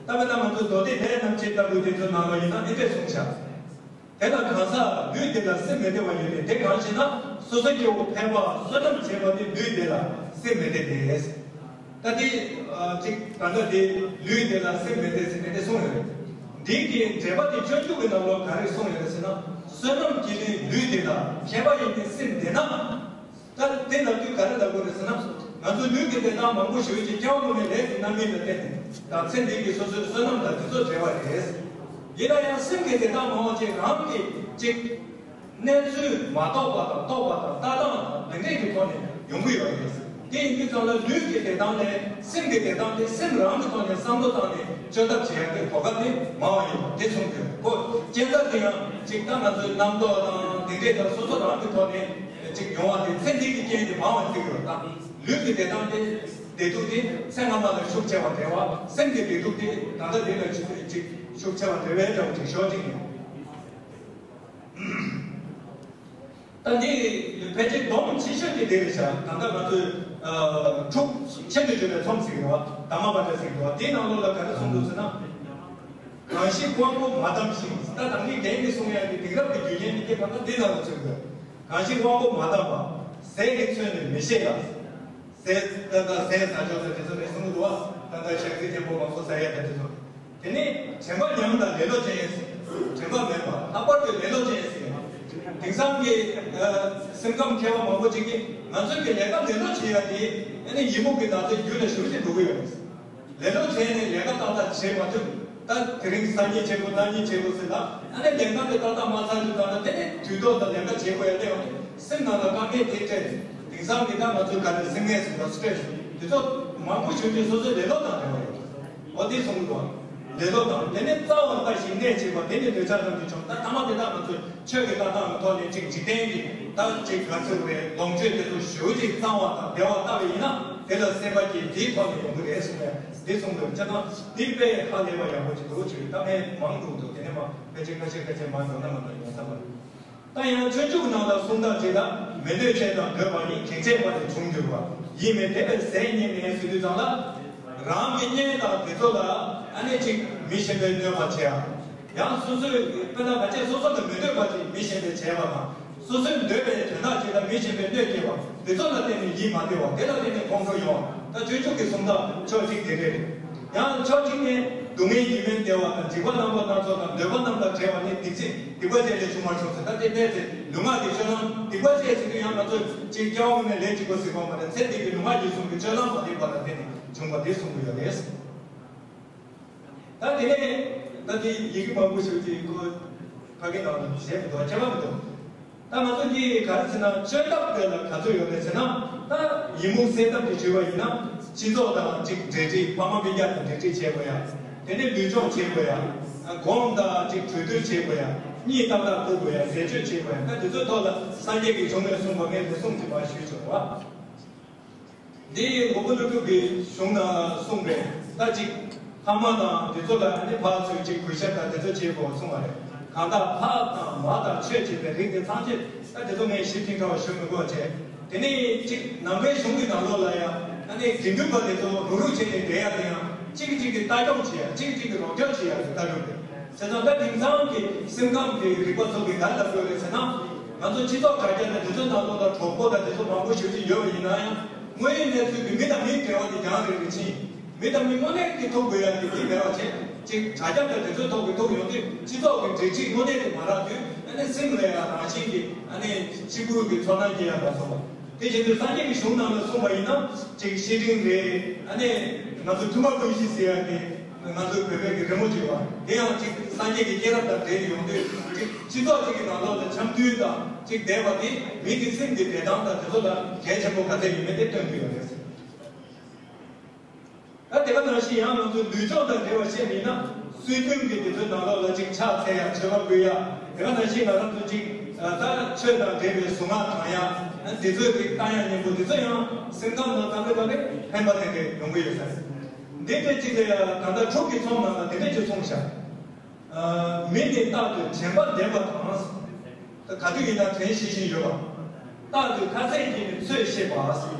ད་དཔེར་ན་ང་ཚོ་མདོ་སྡེ་ལྷའི་རྣམ་འབྱེད་ལྟ་བུ་དེ་ཚོ་ནང་ལ་ཡིན་ན་འདི་འདྲས་གསུངས་བཞག་དེ་ལ་གང་ཟག་ལུས་འདི་ལ་སེམས་མི་བདེ་བ་ཡོད་དེ། དེ་གང་ཞེ་ན། སོ་སོ་སྐྱེ་བོ་ཕལ་པ་བསོད་ནམས་བྱས་པ་དེ་ལུས་འདི་ལ་སེམས་མི་བདེ་སྟེ། ད་དེ་ཅིག་ད་ལྟ་དེ་ལུས་འདི་ལ་སེམས་མི་བདེ་ཟེར་ནས་དེ་གསུངས་ཡོད་རེད། འདི་གི་འགྲེལ་པ་དེ་སྤྱོད་འཇུག་གི་ནང་ལོགས་ག་རེ་གསུངས་ཡོད་རེད་ཟེར་ན། བསོད་ནམས་ཀྱི་ནི་ལུས་འདི་ལ་ཁྱད་པར་ཡིན་ཏེ་སེམས་བདེ་ན། ད་དེ་ལབ་དུས་ག་རེ་ལབ་དགོས་རེད་ཟེར་ན། ང་ཚོ་ལུས་ཀྱི་བདེ་ཐང་མང་པོ་ཞིག་ཅིག་སྐྱེ་བ་སྔོན་མའི་ལས་ཀྱི་རྣམ་སྨིན་ལ་བརྟེན་ནས་དང་ཚེ་འདི་གི་སོ་སོའི་བསོད་ནམས་དང་དེ་ཚོ་འབྲེལ་བ་རེད། ཡིན་ན་ཡང་སེམས་ཀྱི་བདེ་ཐང་མང་བ་ཅིག་རང་གིས་ཅིག་གནས་ཚུལ་མ་རྟོགས་པ་དང་རྟོགས་པ་དང་ལྟ་སྟངས་དང་དེ་འདྲས་ཀྱི་ཐོག་ནས་ཡོང་གི་ཡོད་རེད། དེ་ཡིན་དུས་ཙམ་ལ་ལུས་ཀྱི་བདེ་ཐང་ལས་སེམས་ཀྱི་བདེ་ཐང་དེ་སེམས་རང་གི་ཐོག་ནས་བསམ་བློ་བཏང་ནས་བཅོས་ཐབས་བྱེད་ཡག་གི་གོ་སྐབས་དེ་མང་བ་ཡིན་པ་དེ་གསུངས་ཡོད། ཁོ་རྐྱེན་རྩ་དེ་ཡང་ཅིག་ད་ང་ཚོའི་རྣམ་རྟོག་དང་དེ་འདྲས་དང་སོ་སོ་རང་གི་ཐོག་ནས། ཅིག་ཡོང་བ་དེ་ཚེ་འདི་གི་རྐྱེན་དེ་མང་བ་ཅིག་ཡོད་ད། ལུས་ཀྱི་བདེ་ཐང་དེ་བདེ་སྡུག་དེ་ཚེ་སྔ་མ་ལ་ཤུགས་ཆེ་བ་འབྲེལ་བ། སེམས་ཀྱི་བདེ་སྡུག་དེ་ད་ལྟ་འདི་ལ་ཅིག་ཅིག་ཤུགས་ཆེ་བ་འབྲེལ་བའི་འདྲ་བོ་ཅིག་ཤོག་ཅིག་ཡིན། ད་འདི་ཕལ་ཆེར་སྡོམ་ཆེ་ཤོས་དེ་དེ་རེད་ཤག་ད་ལྟ་ང་ཚོས་ཨ་ཁྲུག་ཆེན་དུ་གྱུར་པའི་ཚོམས་ཟེར་གྱི་རེད་བ། དྷརྨ་པ་ཏྲ་ཟེར་གྱི་རེད་བ། དེའི་ནང་ལོགས་ལ་ག་རེ་གསུངས་འདུག་ཟེར་ན། གང་ཞིག་དབང་པོ་མ་བསྡམས་ཤིང་། ད་དང་གི་རྒན་གྱིས་གསུང་ཡག་གི་དེང་རབས་ཀྱི་རྒྱུ་རྐྱེན་ནི་སྐྱེ་བ་ན་འདི་ནང་ལ་ཚུད་དགོས། གང་ཞིག་དབང་པོ་མ་བསྡམས་པ། ཟས་ཀྱི་ཚོད་ནི་མི་ཤེས་ལ། ཟས་ད་ལྟ་ཟས་ཟ་ཆོག་ཟེར་དེ་ཚོ་ནི་གསུང་གི་འདུག་བ། ད་ལྟ་ཞག་རྩི་རྒྱལ་པོ་མང་པོ་ཟ་ཡག་དེ་ཚོ། དེ་ནི་དྲན་པ་ཉམས་དང་ལེ་ལོ་ཅན་ཡིན་ཟེར། དྲན་པ་མེད་པ་ལྷག་པར་དུ་ལེ་ལོ་ཅན་ཡིན་ཟེར། དེང་སང་གི་ཨ་སེམས་ཁམས་མཁས་པ་མང་པོ་ཅིག་གིས་ང་ཚོའི་གི་ལས་ཀ་ལེ་ལོ་བྱེད་ཡག་དེ་ཨ་ནི་ཡི་མུག་གི་ན་ཚ་རྒྱུན་ལ་ཞེ་པོ་ཅིག་འགྲོ་གི་ཡོད་རེད། ལེ་ལོ་བྱས་ནས་ལས་ཀ་ཏག་ཏག་བྱེད་མ་ཐུབ། ད་དེ་རིང་ཟ་སྙིང་བྱེད་དགོས། ན་སྙིང་བྱེད་དགོས་ཟེར་ལ། ཨ་ནི་ལས་ཀ་དེ་ཏག་ཏག་མ་ཚར་དུས་ད་ལྟ་དེ་ནས་དུས་ཐོག་ཏུ་ལས་ཀ་བྱེད་དགོས་ཡ་དེ་ཡང་སེམས་ནང་ལ་དཀའ་ངལ་དེ་སྤྲད། དེང་སང་མི་ད་ང་ཚོས་ག་རེ་སེམས་ངལ་ཟེར་བ་སི་ཊེ་རེ་སི་དེ་ཚོ་མང་པོ་བྱུང་རྗེས་སོ་སོའི་ལེ་ལོ་དང་འབྲེལ་བ་ཡོད། འོ་དེ་གསུངས་འདུག་ལེ་ལོ་དང་དེ་ནས་རྩ་བ་ལྟ་ཞིང་གནས་བྱེད་པ་དེ་ནི་འདོད་ཆགས་རྣམས་ཀྱིས་བཅོམ། ད་ཐ་མ་དེ་དག་ང་ཚོས་ཆོས་ཀྱི་ལྟ་སྟངས་ཀྱི་ཐོག་ནས་ཅིག་འཇིག་རྟེན་གྱི་ད་ཅིག་ག་ཚོད་རེད་ལོངས་སྤྱོད་དེ་ཚོ་ཞེ་པོ་ཅིག་གཙང་བ་དང་བདེ་བ་ལྟ་བ་ཡིན་ན་དེ་ལ་སེམས་པ་སྐྱིད་དེའི་ཐོག་ནས་ཡོང་གི་རེད་གསུངས་ནས་འདི་གསུངས་འདུག་ཅེ་ན་འདི་དཔེ་ཧ་ལས་པ་ཡག་པོ་ཅིག་འདུག་ཅེས་ད་ཕན་མང་འདུག་འདུག་དེ་ནས་མ་ཕལ་ཆེར་ཁ་ཤས་ཁ་ཤས་མ་འདུག་ན་མ་འདུག་ཡོང་ས་མ་རེད། ད་ཡང་སྤྱོད་འཇུག་ནང་ལ་གསུང་སྟངས་ཅིག་ལ་མི་འདོད་ཅན་དང་འདོད་པ་ཡིས་གེགས་བྱས་པ་ལས་བྱུང་འགྱུར་བ་ཡིན་མིན་དེ་ལས་ཟད་ཉིད་མེད་ཟེར་དུས་ཙམ་ལ། རང་གི་གཉེན་དང་དེ་ཚོ་ལ་ཨ་ནི་ཅིག་མི་གཞན་པས་གནོད་པ་བྱེད་ཡ། ཡང་སོ་སོའི་དཔེར་ན་ང་བཅས་སོ་སོ་ལ་མི་འདོད་པ་ཅིག་མི་གཞན་པས་བྱས་པ་དང་། སོ་སོའི་འདོད་པའི་དོན་དག་ཅིག་ལ་མི་གཞན་པས་གནོད་སྐྱེལ་བ་དེ་ཚོ་ལ་བརྟེན་ནས་ཡིད་མ་བདེ་བ་དེ་ལ་བརྟེན་ནས་ཁོང་ཁྲོ་ཡོང་བ། ད་སྤྱོད་འཇུག་གི་གསུང་སྟངས་ཕྱོགས་གཅིག་དེ་རེད། ཡང་ཕྱོགས་གཅིག་ནས་སྡུག་བསྔལ་ཡིད་མི་བདེ་བ་དང་འཇིགས་པ་རྣམ་པ་སྣ་ཚོགས་དང་འདོད་པ་རྣམ་དག་བྲལ་བ་ནི་སྡིག་ཅན་སྡིག་པ་ཅན་ལས་བྱུང་བར་གསུངས་ཟེར། ད་དེ་གནས་ཚེ་ལུས་ངག་གི་སྤྱོད་ལམ་སྡིག་པ་ཅན་ཟེར་དུས་ཡང་ང་ཚོ་ཅིག་སྐྱེ་བ་སྔོན་མའི་ལས་གཅིག་པ་ཟེར་དགོས་མ་རེད། ཚེ་འདི་གི་ལུས་ངག་ཡིད་གསུམ་གྱི་སྤྱོད་ལམ་མ་བདེ་བ་ལ་བརྟེན་ནས་བྱུང་བ་དེ་གསུང་གི་ཡོད་རེད། ད་དེ་ནས་ད་དེ་ཡི་གེ་མང་པོ་ཞིག་ཅིག་ཁོ་ཕ་གི་ནང་ལ་བཞེས་མི་འདུག་ཁྱད་པར་མི་འདུག་ད་ང་ཚོ་གིས་ག་རེ་ཟེར་ན་བཅོས་ཐབས་དེ་ལ་ག་ཚོད་ཡོད་རེད་ཟེར་ན། ད་ཡི་མུག་སེལ་ཐབས་ཀྱི་བཅོས་པ་ཡིན་ན་སྤྱི་ཚོགས་དང་ཅིག་འབྲེལ་འདྲིས་ཕ་མ་སྤུན་ཀྱག་དང་འབྲེལ་འདྲིས་བྱེད་དགོས་ཡ། དེ་ནས་ལུས་སྦྱོང་བྱེད་དགོས་ཡ། སྒོམ་དང་གཅིག་གྲོས་བསྡུར་བྱེད་དགོས་ཡ། གཉིད་ཏག་ཏག་བསྡུ་དགོས་ཡ། འཛད་སྤྱོད་བྱེད་དགོས་ཡ། ད་དེ་ཚོའི་ཐོག་ལ་སངས་རྒྱས་ཀྱི་གཞུང་ནས་གསུངས་པ་ངས་དེ་གསུངས་ཀྱི་མ་ཞུས་ཆོག་པ། འདི་མགོན་པོ་ཀླུ་སྒྲུབ་ཀྱི་གཞུང་ནང་གསུངས་པས། ད་ཅིག་ཕ་མ་དང་དེ་ཚོ་ལ་ཨ་ནི་ཕར་ཚུར་ཅིག་གུས་ཞབས་དང་དེ་ཚོ་བྱེད་དགོས་གསུངས་པ་རེད། གང་ལྟར་ཕ་དང་མ་དང་ཆོས་བྱེད་པའི་རིགས་དེ་ཚང་ཆེད་ད་དེ་ཚོ་ངས་ཞིབ་ཅིང་ཕྲ་བ་ཞུ་མི་དགོས་བྱས། དེ་ནས་ཅིག་ནང་པའི་གཞུང་གི་ནང་ལོགས་ལ་ཡང་ཨ་ནི་དགེ་འདུན་པ་དེ་ཚོ་རུག་རུག་བྱས་ནས་བསྡད་ཡ་དེ་ཡང་གཅིག་གིས་གཅིག་གི་ལྟ་སྐྱོང་བྱེད་ཡ། གཅིག་གིས་གཅིག་གི་རོགས་སྐྱོར་བྱེད་ཡ་གི་ལྟ་གྲུབ་རེད། བྱས་ཙང་ད་དེང་སང་གི་སེམས་ཁམས་ཀྱི་རིག་པ་ཚོ་གིས་ག་རེ་ལབ་དགོས་རེད་ཟེར་ན། ང་ཚོ་སྤྱི་ཚོགས་དྲ་རྒྱ་དང་དེ་ཚོའི་ནང་ལོགས་ལ་གྲོགས་པོ་དང་དེ་ཚོ་མང་པོ་ཞེ་པོ་ཅིག་ཡོད་པ་ཡིན་ན་ཡང་། དངོས་ཡོད་གནས་ཚུལ་གྱི་མི་དང་མིའི་འབྲེལ་བ་དེ་རྒྱང་རིང་རིང་ཕྱིན། མི་དང་མི་དངོས་གནས་ཀྱི་ཐུག་དགོས་ཡ་གི་མི་མེད་པ་བྱས། ཅིག་དྲ་རྒྱ་དང་དེ་ཚོའི་ཐོག་གི་ཐུག་ཡོང་དུས་སྤྱི་ཚོགས་ཀྱི་འབྲེལ་འདྲིས་དངོས་གནས་དེ་མ་རག་དུས། ཨ་ནི་སེམས་ལ་ཡང་རང་བཞིན་གྱིས་ཨ་ནི་གཅིག་པུ་གི་ཚོར་སྣང་སྐྱེ་ཡ་ལ་སོགས་པ། དེ་བཞིན་དུ་སངས་རྒྱས་ཀྱི་གཞུང་ནང་ལ་གསུངས་པ་ཡིན་ན། ཅིག་བཤེས་སྤྲིང་རེད། ཨ་ནི་ང་ཚོ་ཐུན་མོང་ཀུན་ཤེས་ཟེར་ཡ་དེ་ང་ཚོ་བོད་པའི་གི་རི་མོ་ཅིག་ཡོད་པ། དེ་ཡང་ཅིག་སངས་རྒྱས་ཀྱི་སྐྱེས་རབས་དང་འབྲེལ་ཡོང་དུས། ཅིག་སྤྱི་ཚོགས་ཅིག་གི་ནང་ལོགས་ལ་འཆམ་མཐུན་དང་ཅིག་བསྡད་པ་དེ་མི་གི་སེམས་ཀྱི་བདེ་ཐང་དང་དེ་ཚོ་ལ་གལ་ཆེན་པོ་ག་ཚད་ཡིན་མིན་དེ་སྟོན་གྱི་ཡོད་རེད། ད་དེ་ག་ནང་བཞིན་ཡང་ང་ཚོ་ལུས་སྦྱོང་དང་འབྲེལ་བ་བཤད་པ་ཡིན་ན། སྲོལ་རྒྱུན་གྱི་དེ་ཚོའི་ནང་ལོགས་ལ་ཅིག་ཕྱག་འཚལ་ཡ། མཆོད་པ་ཕུལ་ཡ། དེ་ག་ནང་བཞིན་ང་རང་ཚོ་ཅིག་ད་ཆོས་དང་འབྲེལ་བའི་གཟུངས་སྔགས་བགྲང་ཡ། དེ་ཚོའི་རིགས་བཏང་ཡ་སྙིང་པོ་དེ་ཚོ་ཡང་སེམས་ཁམས་ལ་ག་འདྲ་ག་འདྲ་ཕན་པ་དེ་འདྲ་ཡོང་གི་ཡོད་ས་རེད། འདི་འདྲ་ཅིག་ལ་ཡ་ད་ལྟ་དྲུག་གི་ཚོམས་ནང་ལ་དེ་འདྲ་ཅིག་གསུངས་ཤག་མི་ནི་རྟག་ཏུ་དྲན་པ་ལྡན་པ་དང་། ག་དུས་ཡིན་ན་དྲན་ཤེས་བཞིན་ཡོད་པ། རྟག་ཏུ་ཁ་ཟས་ཀྱིས་ནི་ཚོད་ཤེས་པ།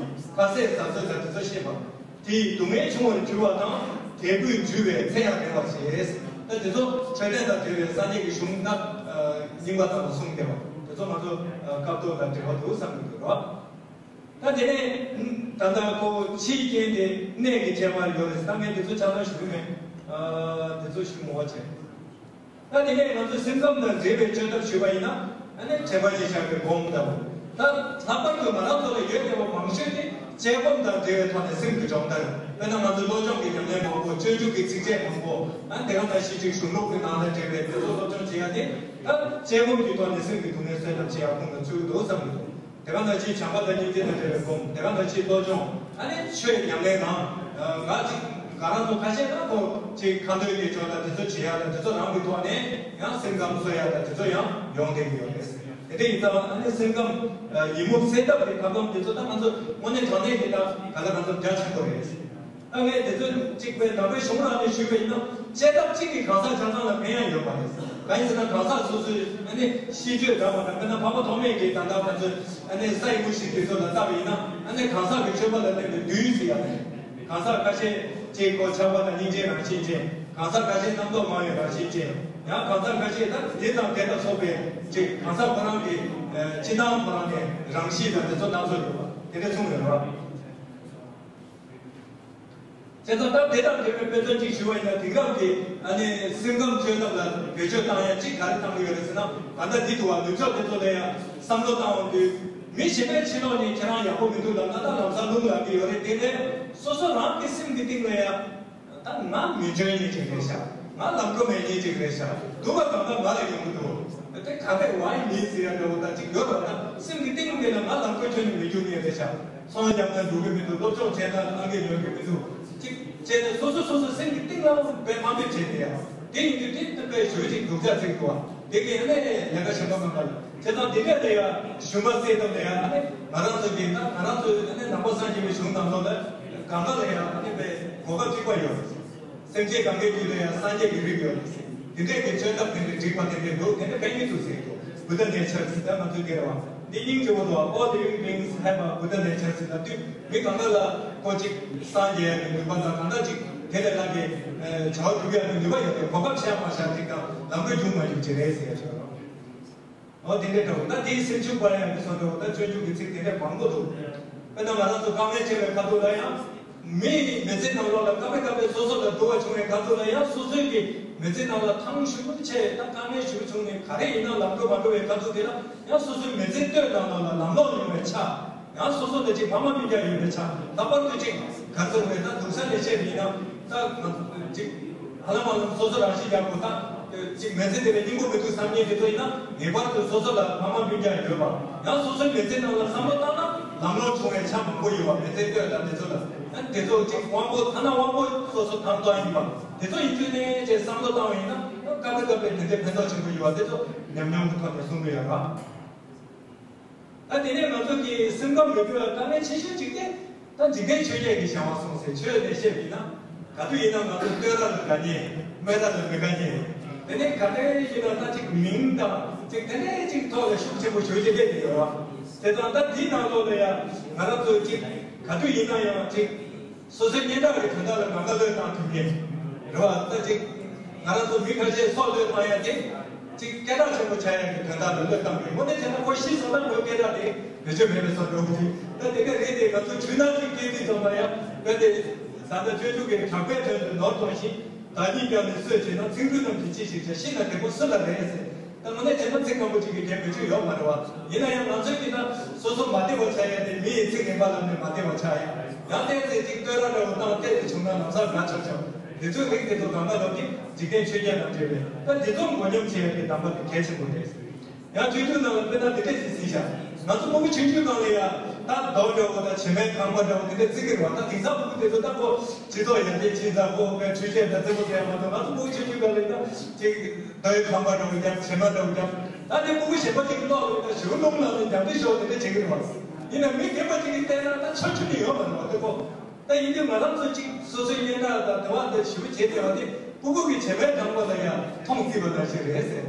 ཁ་ཟས་ཟ་ཚོད་ཟ་དུས་ཚོད་ཤེས་པ། དེ་ཡིས་སྡུག་བསྔལ་ཆུང་བར་འགྱུར་བ་དང་། དལ་བུས་འཇུ་བའི་ཚེ་ཡང་རིང་བར་བྱེད། ད་དེ་ཚོ་འཕྲོད་བསྟེན་དང་འབྲེལ་བའི་སངས་རྒྱས་ཀྱི་གཞུང་ད་རྙིང་པ་དག་ལ་གསུངས་བསྡད་པ་དེ་ཚོ་ང་ཚོ་སྐབས་ཐོག་དང་འབྲེལ་བ་འདུག་བསམ་གྱི་འདུག་རོ། ད་དེ་ནས་ད་ལྟ་ཁོ་ཕྱིའི་རྐྱེན་དེ་གནས་ཀྱི་ཁྱད་པར་ཡོད་རེད། ད་ངས་དེ་ཚོ་ཆ་ཚང་ཞུ་གི་མེད། དེ་ཚོ་ཞུ་མོ་བ་བྱས། ད་དེ་ནས་ང་ཚོ་སེམས་ཁམས་དང་འབྲེལ་བའི་བཅོས་ཐབས་ཞུས་པ་ཡིན་ན། ཨ་ནི་དྲན་པ་བཞིན་བཞག་པའི་སྒོམ་ལྟ་བུ། ད་ལྷག་པར་དུ་ང་རང་ཚོ་ལ་ཡོད་བསྡད་པ་མང་ཤོས་དེ་དཔྱད་སྒོམ་དང་འབྲེལ་བའི་ཐོག་ནས་སེམས་ཀྱི་སྦྱོང་བརྡར། དཔེར་ན་ང་ཚོ་སློབ་སྦྱོང་གི་ཉམས་ལེན་མང་པོ། སྤྱོད་འཇུག་གི་ཚིགས་བཅད་མང་པོ། ཨ་ནི་དེ་ག་ནང་བཞིན་ཅིག་གཞུང་ལུགས་ཀྱི་ནང་ལ་འབྲེལ་བའི་དེ་ཚོ་སློབ་སྦྱོང་བྱེད་ཡ་དེ། ད་དཔྱད་སྒོམ་གྱི་ཐོག་ནས་སེམས་ཀྱི་སྡུག་བསྔལ་སེལ་ཐབས་བྱེད་ཡ་ཁོང་ལ་ཚུལ་འདུག་བསམ་གྱི་འདུག་དེ་ག་ནང་བཞིན་བྱམས་པ་དང་སྙིང་རྗེ་དང་འབྲེལ་བའི་སྒོམ། དེ་ག་ནང་བཞིན་སློབ་སྦྱོང་། ཨ་ནི་ཆོས་ཉམས་ལེན་ནང་། ང་ཅིག་ག་རང་ཚོ་ཁ་ཤས་ན་ཁོ་ཅིག་ཁ་འདོན་གྱི་སྦྱོར་དང་དེ་ཚོ་བྱེད་ཡ་དང་དེ་ཚོ་རང་གི་ཐོག་ནས་ཡང་སེམས་ཁམས་གསོ་ཡ་དང་དེ་ཚོ་ཡང་ཡོང་བསྡད་ཀྱི་ཡོད་རེད། དེ་འདྲ་ཡིན་ཙང་ཨ་ནི་སེམས་ཁམས་ཡིད་མུག་སེལ་ཐབས་ཀྱི་ཐབས་ལམ་དེ་ཚོ་ད་ང་ཚོ་དངོས་གནས་དྲང་གནས་ཀྱི་ད་ག་ལ་ང་ཚོ་རྒྱ་ཆེན་པོ་རེད། ད་ངས་དེ་ཚོ་གཅིག་པའི་ནང་པའི་གཞུང་ནང་ནས་ཞུས་པ་ཡིན་ན། བཅད་ཐབས་གཅིག་གིས་གང་ཟག་ཆ་ཚང་ལ་ཕན་ཡ་ཡོད་པ་རེད། གང་ཡིན་ཟེར་ན་གང་ཟག་སོ་སོའི་ཨ་ནི་གཤིས་སྤྱོད་འདྲ་མ་འདྲ། དཔེར་ན་འཕགས་པ་ཐོགས་མེད་ཀྱིས་ད་ལྟ་ང་ཚོས་ཨ་ནི་ས་ཡི་དངོས་གཞི་དེ་ཚོ་ལ་ལྟ་བ་ཡིན་ན། ཨ་ནི་གང་ཟག་གི་སྤྱོད་པ་ལ་བརྟེན་པའི་དུས་ཟེར་ཡ་རེད། གང་ཟག་ཁ་ཤས་ཅིག་ཁོ་ཆགས་པ་དང་སྙིང་རྗེའི་རང་བཞིན་ཅན། གང་ཟག་ཁ་ཤས་རྣམ་རྟོག་མང་བའི་རང་བཞིན་ཅན། ཡང་གང་ཟག་ཁ་ཤས་ད་དེ་དང་དེ་ལ་སོགས་པའི་ཅིག་གང་ཟག་ཁོ་རང་གི་ཨ་སྤྱི་བཏང་ཁོ་རང་གི་རང་གཤིས་དང་དེ་ཚོ་སྣ་ཚོགས་ཡོད་པ་དེ་འདྲ་གསུངས་ཡོད་རེད། བྱས་ཙང་ད་དེ་དང་འབྲེལ་བའི་དཔེ་མཚོན་གཅིག་ཞུ་བ་ཡིན་ན། དེང་རབས་ཀྱི་ཨ་ནི་སེམས་ཁམས་བཅོས་ཐབས་ལ་བེད་སྤྱོད་བཏང་ཡ་གཅིག་ག་རེ་བཏང་གི་ཡོད་རེད་ཟེར་ན། ད་ལྟ་འདི་འདུག་བ། ནུབ་ཕྱོགས་དེ་ཚོ་ལ་ཡ་བསམ་བློ་བཏང་འོང་དུས། མི་གཞན་པའི་ཕྱི་ལོགས་ནས་ཁྱེད་རང་ཡག་པོ་མི་འདུག་ལབ་ན་ད་ལམ་སང་རླུང་ལངས་ཀྱི་ཡོད་རེད། དེ་ནས་སོ་སོ་རང་གི་སེམས་ཀྱི་གཏིང་ལ་ཡ། ད་ང་མི་འཇོན་མཁན་ཅིག་རེད་ཤག་ང་ལམ་ཁ་མེད་མཁན་ཅིག་རེད་ཤག་སྡུག་པ་གང་ག་ང་ལ་ཡོང་གི་འདུག་དེ་ག་འདྲ་བ་ཡིན་མིན་ཟེར་ཡ་འདྲ་བོ་ད་ཅིག་ཡོད་རེད། ད་སེམས་ཀྱི་གཏིང་ནས་ལ་ང་ལམ་ཁ་ཁྱོན་ནས་མི་འཇུག་མཁན་རེད་ཤག་ཚོང་བརྒྱབ་ན་འགྲོ་གི་མི་འདུག་སློབ་སྦྱོང་བྱས་ན་བླང་གི་ཡོང་གི་མི་འདུག་ཅིག་བྱས་ནས་སོ་སོ་སོ་སོའི་སེམས་ཀྱི་གཏིང་ལ་དཔེ་དམའ་འབེབས་བྱས་ཏེ་ཡ། དེ་ཡིན་དུས་དེ་དཔེ་ཞུ་ཅིག་སྡུག་ཅག་ཚིག་འདུག་བ། དེ་གི་ཨ་ནི་ལས་ཀ་གཞན་པ་མ་འགའ་ལ། བྱས་ཙང་དེ་འདྲ་ལ་ཡ་ཞུམ་པ་སེལ་ཐབས་ལ་ཡ། ཨ་ནི་ང་རང་ཚོ་གི་ད་ང་རང་ཚོའི་ཨ་ནི་ནང་པ་སངས་རྒྱས་པའི་གཞུང་ནང་ལོགས་ལ་གང་ག་ལ་ཡ་ཨ་ནི་དཔེ་གོ་སྐབས་གཅིག་པ་ཡོད། སེམས་ཅན་གང་གའི་རྒྱུད་ལ་ཡང་སངས་རྒྱས་ཀྱི་རིགས་ཡོད། དེ་འདྲས་ཀྱི་བཅོས་ཐབས་དེ་འདྲས་འགྲིག་པ་དེ་འདྲས་འདུག་དེ་འདྲས་ཕན་གྱི་འདུག་ཟེར་གྱི་འདུག་བུདྡྷ་ནེ་ཆར་ཟེར་ད་ང་ཚོའི་སྐད་རེད་བ། འདི་སྙིང་རྗེ་བོ་འདུག All living beings have a Buddha nature ཟེར་ད་དུས་མི་གང་ག་ལ་ཁོ་གཅིག་སངས་རྒྱས་ཡག་གི་ནུས་པ་དང་གང་འདྲ་ཅིག་དེ་ལས་ལྷག་གི་བྱ་བ་སྒྲུབ་ཡག་གི་ནུས་པ་ཡོད་པའི་གོ་སྐབས་ཤར་མ་ཤར་ཅིག་དང་ལམ་འགྲོ་རྒྱུག་མ་རྒྱུག་ཅིག་རེད་ཟེར་ཡ་ཆོག་རོགས། འོ་དེ་འདྲའི་འདྲ་བོ། ད་དེའི་སེམས་ཤུགས་སྤར་ཡག་གི་བཟོ་འདྲ་བོ་ད་སྤྱོད་འཇུག་གི་ཚིག་དེ་འདྲ་མང་པོ་འདུག་དཔེར་ན་ང་རང་ཚོ་དཀའ་ངལ་ཆེ་བའི་ཁ་ཐུག་ལ་ཡང་། མི་མི་ཚེ་ནང་ལོགས་ལ་སྐབས་རེ་སྐབས་རེ་སོ་སོ་ལ་སྡུག་པ་བྱུང་བའི་ཁ་ཐུག་ལ་ཡང་སོ་སོའི་གི་མི་ཚེ་ནང་ལ་ཐང་ཞེ་པོ་ཆད་དང་དཀའ་ངལ་ཞེ་པོ་བྱུང་ནས་ག་རེ་ཡིན་ན་ལམ་འགྲོ་མ་འགྲོ་བའི་ཁ་ཐུག་དེ་ལ་ཡང་སོ་སོའི་མི་ཚེ་གཏོད་སྟངས་ནང་ལ་ལམ་ལྷོང་ཡོང་བའི་ཆ། ཡང་སོ་སོ་ལ་ཅིག་ཕ་མ་སྤུན་ཀྱག་ཡོད་པའི་ཆ། ལྷག་པར་དུ་ཅིག་ག་ཚོད་རེད་ད་སྡུག་ས་ལས་བཤད་པ་ཡིན་ན་ད་ང་ཅིག་ཧ་ལམ་ཧ་ལམ་སོ་སོ་རང་བཞིན་ཡག་པོ་ད་ཅིག་མི་ཚེ་འདི་ལ་སྙིང་པོ་མི་འདུག་བསམ་མཁན་དེ་ཚོ་ཡིན་ན་ངེས་པར་དུ་སོ་སོ་ལ་ཕ་མ་སྤུན་ཀྱག་ཡོད་པ། ཡང་སོ་སོའི་མི་ཚེ་ནང་ལ་བསམ་བློ་བཏང་ན་ལམ་ལྷོང་བྱུང་བའི་ཆ་མང་པོ་ཡོད་པ། མི་ཚེ་གཏོད་དང་དེ་ཚོ་ལ་ཡང་དེ་ཚོ་ཅིག་དབང་པོ་ཐ་ན་དབང་པོ་སོ་སོ་ཐང་ཐང་ཡིན་པ་དེ་ཚོ་ཡིན་དུས་ནས་ཅིག་བསམ་བློ་བཏང་བ་ཡིན་ན། སྐབས་རེ་སྐབས་རེ་དེ་འདྲའི་ཕན་ཐོགས་ཆེན་པོ་ཡོད་པ་དེ་ཚོ་ཉམས་མྱོང་གི་ཐོག་ནས་གསུང་གི་ཡོད་རེད། ད་དེ་ནས་ང་ཚོ་གི་སེམས་ཁམས་མི་དགེ་བ་དཀའ་ངལ་ཆེ་ཤོས་གཅིག་དེ་ད་འཇིག་རྟེན་ཆོས་བརྒྱད་ཀྱི་བྱ་བ་སོང་ཟེར་ཆོས་ནས་བཤད་པ་ཡིན་ན། ག་དུས་ཡིན་ན་ང་ཚོ་བསྟོད་ར་ལ་དགའ་ཉེ། སྨད་ར་ལ་མི་དགའ་ཉེ། དེ་ནས་ག་འདྲ་ཡིན་ན་ད་ཅིག་མིང་དང་ཅིག་དེ་འདྲའི་ཅིག་ཐོག་ལ་ཤུགས་ཆེན་པོ་ཞུ་བྱེད་མཁན་དེ་ཡོད་རེད་བ། དེ་ཙང་ད་དེའི་ནང་ལོགས་ལ་ཡང་ང་རང་ཚོ་ཅིག་ག་དུས་ཡིན་ན་ཡང་ཅིག་སོ་སོའི་སྙན་གྲགས་ཀྱི་དོན་དག་ལ་ངང་ག་བློས་བཏང་ཐུབ་མཁན་རེད་བ། ད་ཅིག་ང་རང་ཚོ་མི་ཁ་ཤས་སྲོག་བློས་བཏང་ཡ་དེ་ཅིག་སྐད་གྲགས་ཆེན་པོ་ཆགས་ཡ་གི་དོན་དག་ལ་བློས་བཏང་གི་ཡོད། དངོས་གནས་བྱས་ན་ཁོ་ཤི་སོང་ན་ཁོའི་སྐད་གྲགས་དེ་བེད་སྤྱོད་མེད་པའི་བཟོ་འདྲ་བོ་ཅིག་ད་དེ་ག་རེད་དེ། ང་ཚོ་དུས་ནམ་ཞིག་སྐད་འདི་ཙམ་ལ་ཡང་བོད་དེ་ད་ལྟ་སྤྱོད་འཇུག་གི་གྲགས་པའི་དོན་དུ་ནོར་གཏོང་ཞིང་། བདག་ཉིད་ཀྱང་ནི་གསོད་བྱེད་ན། ཚིག་འབྲུ་རྣམས་ཀྱིས་ཅི་ཞིག་བྱ། ཤི་ན་དེ་ཀོ་སུ་ལ་རེད་ཟེར། ད་དངོས་གནས་བྱས་ན་ཚིག་སྐམ་པོ་གཅིག་གིས་འགྲེལ་མི་ཐུབ་ཡོད་མ་རེད་བ། ཡིན་ན་ཡང་ང་ཚོས་ཀྱིས་ད་སོ་སོ་མ་བདེ་བ་ཆགས་ཡ་དེ་མི་ཡི་ཚིག་ངན་པ་ལབ་ནས་མ་བདེ་བ་ཆགས་ཡ། ཡང་བལྟས་ཚེ་གཅིག་བསྟོད་ར་འདྲ་བོ་བཏང་བལྟས་ཚེ་བྱུང་ན་ལམ་སང་དགའ་ཆོག་ཆོག་དེ་ཚོའི་རིགས་དེ་ཚོ་གང་ག་ལོག་གིས་འཇིག་རྟེན་ཆོས་བརྒྱད་དང་འབྲེལ་བའི་ད་དེ་ཚོ་མགོ་སྙོམས་བྱེད་ཡ་གི་གདམས་པ་དེ་གལ་ཆེན་པོ་རེད། ཡང་སྤྱོད་འཇུག་ནང་ལ་དཔེར་ན་འདི་འདྲས་ཞིག་གཟིགས་ཤག་ང་ཚོ་སྤུ་གུ་ཆུང་ཆུང་སྒང་ལ་ཡང་ད་རྡོ་འདྲ་བོ་དང་བྱེ་མའི་ཁང་པ་འདྲ་བོ་དེ་འདྲས་བརྩི་གི་རེད་བ། ད་དེང་སང་སྤུ་གུ་དེ་ཚོ་ད་ཁོ་སྤྱི་ཚོགས་ཡར་རྒྱས་ཕྱིན་ཙང་ཁོ་དཔེ་འཕྲུལ་ཆས་དང་རྩེད་མོ་རྩེ་ཡ་མ་གཏོགས། ང་ཚོ་སྤུ་གུ་ཆུང་ཆུང་སྒང་ལ་ཡང་ཅིག་རྡོའི་ཁང་པ་འདྲ་བོ་རྒྱབ། བྱེ་མ་འདྲ་བོ་རྒྱབ། ད་དེ་སྤུ་གུ་གཞན་པ་ཅིག་ཀློག་ལ་ཡང་ཞུ་རླུང་ནང་ནས་རྒྱབ་འདི་ཤོག་དེ་འདྲས་བྱེད་གི་རེད་བ། ཡིན་ན་མི་རྒན་པ་ཅིག་གིས་བལྟས་ན་ད་ཆོ་ཆུ་ནི་ཡོད་མ་རེད་བ། དེ་ཁོ། ད་ཡིན་དུས་ང་རང་ཚོ་གཅིག་སོ་སོའི་སྙན་གྲགས་དང་དེ་བ་དེ་ཞུ་བྱེད་བསྡད་པ་དེ་སྤུ་གུ་གི་བྱེ་མའི་ཁང་པ་ལ་ཡང་མཐོང་བརྩིས་པ་ནང་བཞིན་རེད་ཟེར།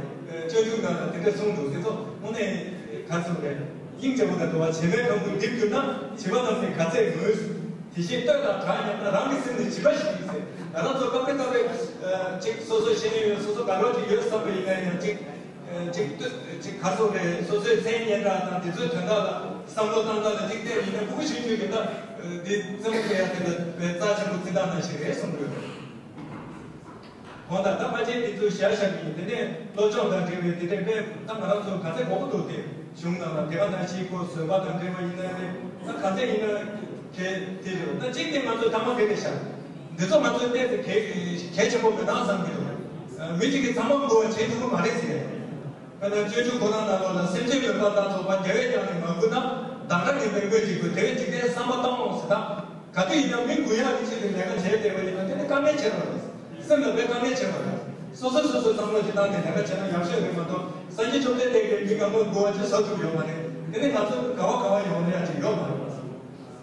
སྤྱོད་འཇུག་ནང་ལ་དེ་འདྲ་གསུངས་འདུག་དེ་ཚོ་དངོས་གནས་ག་ཚོད་རེད། སྙིང་རྗེ་པོ་དང་དེ་བ་བྱེ་མའི་ཁང་པ་འགྲིམ་གྱུར་ན། བྱིས་པ་རྣམས་ནི་ག་ཚད་ངུས། དེ་བཞིན་བསྟོད་དང་གྲགས་ཉམས་ན། རང་གི་སེམས་ནི་བྱིས་པ་ཞིག་ཡིན་ཟེར། ང་རང་ཚོ་སྐབས་རེ་སྐབས་རེ་གཅིག་སོ་སོའི་ཤེས་ཡོན་ཡོད། སོ་སོ་དགའ་རོགས་ཅིག་ཡོད་བསམ་པ་ཡིན་ན་ཡང་གཅིག་ཅིག་ལྟོས། ཅིག་ག་སོགས་རེད། སོ་སོའི་མཚན་སྙན་གྲགས་དང་དེ་ཚོའི་དོན་དག་ལ་བསམ་བློ་བཏང་སྟངས་ལ་གཅིག་བལྟས་ཡིན་ན། སྤུ་གུ་ཆུང་ཆུང་གི་ད་འདི་རྩེད་མོ་རྩེ་ཡ་དེ་ལ་དཔེ་རྩ་ཆེན་པོ་བརྩི་སྟངས་ནང་བཞིན་རེད་གསུངས་ཡོད། གོང་དང་ད་ཕལ་ཆེར་དེ་ཚོ་བཞག་བཞག་གི་ཡིན། དེ་ནས་སློབ་སྦྱོང་དང་འབྲེལ་བའི་དེ་འདྲའི་དཔེ་ད་ང་རང་ཚོ་ག་ཚད་དགོས་ཀྱི་འདུག་དེ་གཞུང་ནང་ལ་དེ་ག་ནང་བཞིན་ཁོ་བཟོད་པ་དང་འབྲེལ་བ་ཡིན་ན་རེད། ད་ག་ཚད་ཡིན་ན་གལ་དེ་རེད། ད་གཅིག་དེ་ང་ཚོའི་ཐ་མག་དེ་རེད་ཤག་འདི་ཚོ་ང་ཚོའི་ལྟས་ཚེ་གལ་གལ་ཆེན་པོ་མེད་ན་བསམ་གྱི་འདུག་མི་གཅིག་གིས་ཚང་མ་མགུ་བ་བྱེད་ཐུབ་ཀྱི་མ་རེད་ཟེར། དཔེར་ན་སྤྱོད་འཇུག་ཁོ་རང་ནང་ལོགས་ལ། སེམས་ཅན་མོས་པ་དང་ཚོགས་པ། རྒྱལ་བས་ཀྱང་ནི་མ་མགུ་ན། བདག་འདྲ་ངན་པས་སྨོས་ཅི་དགོས། དེ་བས་འཇིག་རྟེན་བསམ་པ་གཏོང་ངོ་ཟེར། ད་ག་དུས་ཡིན་ན་མི་མགུ་ཡག་གི་ཆེད་དུ་ལས་ཀ་བྱས་བསྡད་པ་ཡིན་ན་དེ་ནི་དཀའ་ངལ་ཆེ་བ་རེད། སེམས་ལ་དཔེ་དཀའ་ངལ་ཆེ་བ་རེད། སོ་སོས་སོ་སོའི་བསམ་བློ་ཅིག་བཏང་ནས་ལས་ཀ་བྱས་ན་ཡག་ཤོས་རེད་མ་གཏོགས། སངས་རྒྱས་བཅོམ་ལྡན་འདས་ཀྱིས་མི་གང་པོའི་མགུ་བ་ཅིག་བཟོ་ཐུབ་ཡོད་མ་རེད། དེ་ནི་ང་ཚོ་ག་བ་ག་བ་ཡོང་ན་ཡག་ཅིག་ཡོད་མ་རེད་པ།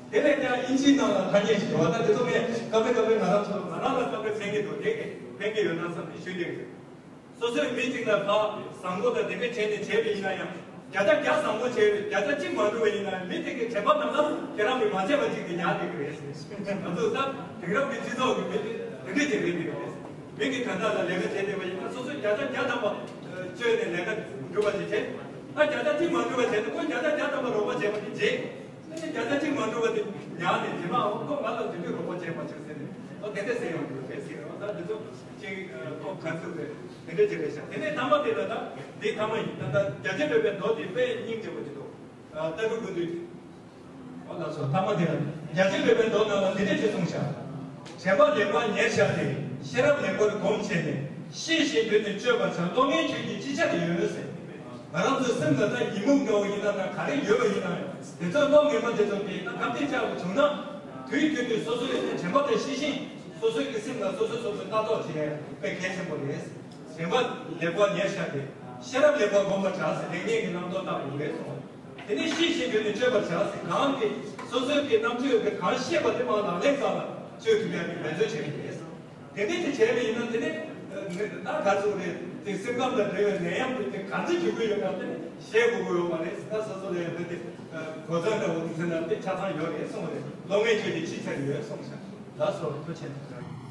དེ་ནས་ཀྱང་དབྱིན་ཇིའི་ནང་ལ་ཐ་སྙད་ཅིག་ཡོད་པ། ད་དེ་ཚོ་ངས་སྐབས་རེ་སྐབས་རེ་ང་རང་ཚོ་ང་རང་ལ་སྐབས་རེ་ཕན་གྱི་འདུག་དེ་ཕན་གྱི་ཡོད་ན་བསམ་ནས་ཞུ་གི་ཡོད། སོ་སོའི་མི་གཅིག་ལ་ཕར་བཟང་པོ་དང་དེ་འདྲ་བྱས་ནས་བྱས་པ་ཡིན་ན་ཡང་། བརྒྱ་ཆ་བརྒྱ་བཟང་པོ་བྱས་བརྒྱ་ཆ་གཅིག་མ་འགྲུབ་པ་ཡིན་ན། མི་དེ་གའི་དྲན་པ་ནང་ལ་ཁྱེད་རང་གིས་མ་བྱས་པ་གཅིག་དེ་ཉར་བསྡད་ཀྱི་རེད། ང་ཚོ་ད་དེང་རབས་ཀྱི་སྤྱི་ཚོགས་ཀྱི་མི་དེ་དེ་འདྲ་ཅིག་རེད་འདུག་མི་གི་དོན་དག་ལ་ལས་ཀ་བྱས་བསྡད་པ་ཡིན་ན། སོ་སོས་བརྒྱ་ཆ་བརྒྱ་ཐམ་པ་བཅོས་ནས་ལས་ཀ་འགྲུབ་པ་ཅིག་བྱས། ད་བརྒྱ་ཆ་གཅིག་མ་འགྲུབ་པ་བྱས་ན་ཁོས་བརྒྱ་ཆ་བརྒྱ་ཐམ་པ་རོགས་པ་བྱས་པ་དེ་བརྗེད། ཨ་ནི་བརྒྱ་ཆ་གཅིག་མ་འགྲུབ་པ་དེ་ཉར་ནས་དེ་མ་འོ་ཁོ་ང་ལ་དེ་དུས་རོགས་པ་བྱས་པ་ཆགས་ཟེར་ནས། ཨོ་དེ་འདྲ་ཟེར་ཡོང་གི་ཡོད་པས་ཟེར་བ། ད་འདི་ཚོ་གཅིག་ཨ་ཁོ་ག་ཚོད་རེད། དེ་འདྲ་བྱས་པས་ཤག་དེ་ནས་ཐ་མ་དེ་ལ་ད་འདི་ཐ་མ་ཡིན། ད་ད་རྒྱ་ཆེར་འགྲོ་བའི་མདོ་དེ་དཔེ་སྙིང་རྗེ་པོ་ཅིག་འདུག་ཨ་ལྟ་གྲུབ་ཀུན་འདུས། ཨོ་ལགས་སོ། ཐ་མ་དེ་ལ་རྒྱ་ཆེར་འགྲོ་བའི་མདོ་ནང་ལ་འདི་འདྲ་ཅིག་གསུངས་ཤག་དྲན་པ་ལེགས་པར་ཉེར་བཞག་སྟེ། ཤེས་རབ་ལེགས་པར་སྒོམ་བྱས་ནས། ཤེས་བཞིན་དུ་ནི་སྤྱོད་པར་བྱ། བློ་ངན་ཁྱོད་ཀྱིས་ཅི་བྱར་ཡོད་ཟེར། ང་རང་ཚོའི་སེམས་ལ་ད་ཡི་མུག་འདྲ་བོ་ཡིན་ན་འདྲ། ག་རེ་ཡོད་པ་ཡིན་ན་ཡང་། དེ་ཚོ་བློ་ངན་པ་དེ་ཚོ་གིས་ད་ག་དེ་བཅག་པ་བྱུང་ན། དུས་རྒྱུན་དུ་སོ་སོའི་དྲན་པ་དང་ཤེས་བཞིན། སོ་སོའི་གི་སེམས་ལ་སོ་སོས་སོ་སོ་ལྟ་རྟོག་བྱེད་ཡ་དཔེ་གལ་ཆེན་པོ་རེད། དྲན་པ་ལེགས་པར་ཉེར་བཞག་སྟེ། ཤེས་རབ་ལེགས་པར་སྒོམ་པར་བྱ་ཟེར། ལེགས་ཉེས་ཀྱི་རྣམ་རྟོག་བརྟག་དགོས་རེད་གསུངས། དེ་ནས་ཤེས་བཞིན་དུ་ནི་སྤྱོད་པར་བྱ་ཟེར། གང་གིས་སོ་སོའི་གི་རྣམ་དཔྱོད་ཀྱིས་གང་ཤེས་པ་དེ་མར་ལག་ལེན་གང་ལ་སྤྱོད་ཐུབ་ཡ་གི་འབད་རྩོལ་བྱེད་དགོས་རེད། དེ་འདྲས་ཅིག་བྱས་པ་ཡིན་ན། དེ་ནས་ད་ག་ཚོད་རེད། དེ་སེམས་ཁམས་དང་འབྲེལ་བའི་ནད་ཡམས་དེ་ག་ཚོད་འཇུག་གི་ཡོད་ན་དེ་ནས་ཤེས་དགོས་ཀྱི་ཡོད་མ་རེད། ད་སོ་སོ་ལ་ཡང་དེ་དེ་གོ་མཚོན་འདྲ་བོ་དེ་ཚོ་ན་དེ་ཆ་ཚང་ཡོད་རེད་གསུངས་པ་རེད། བློ་ངན་ཁྱོད་ཀྱིས་ཅི་བྱར་ཡོད་གསུངས་ཤག་ལགས་སོ། ཐུགས་རྗེ་ཆེ།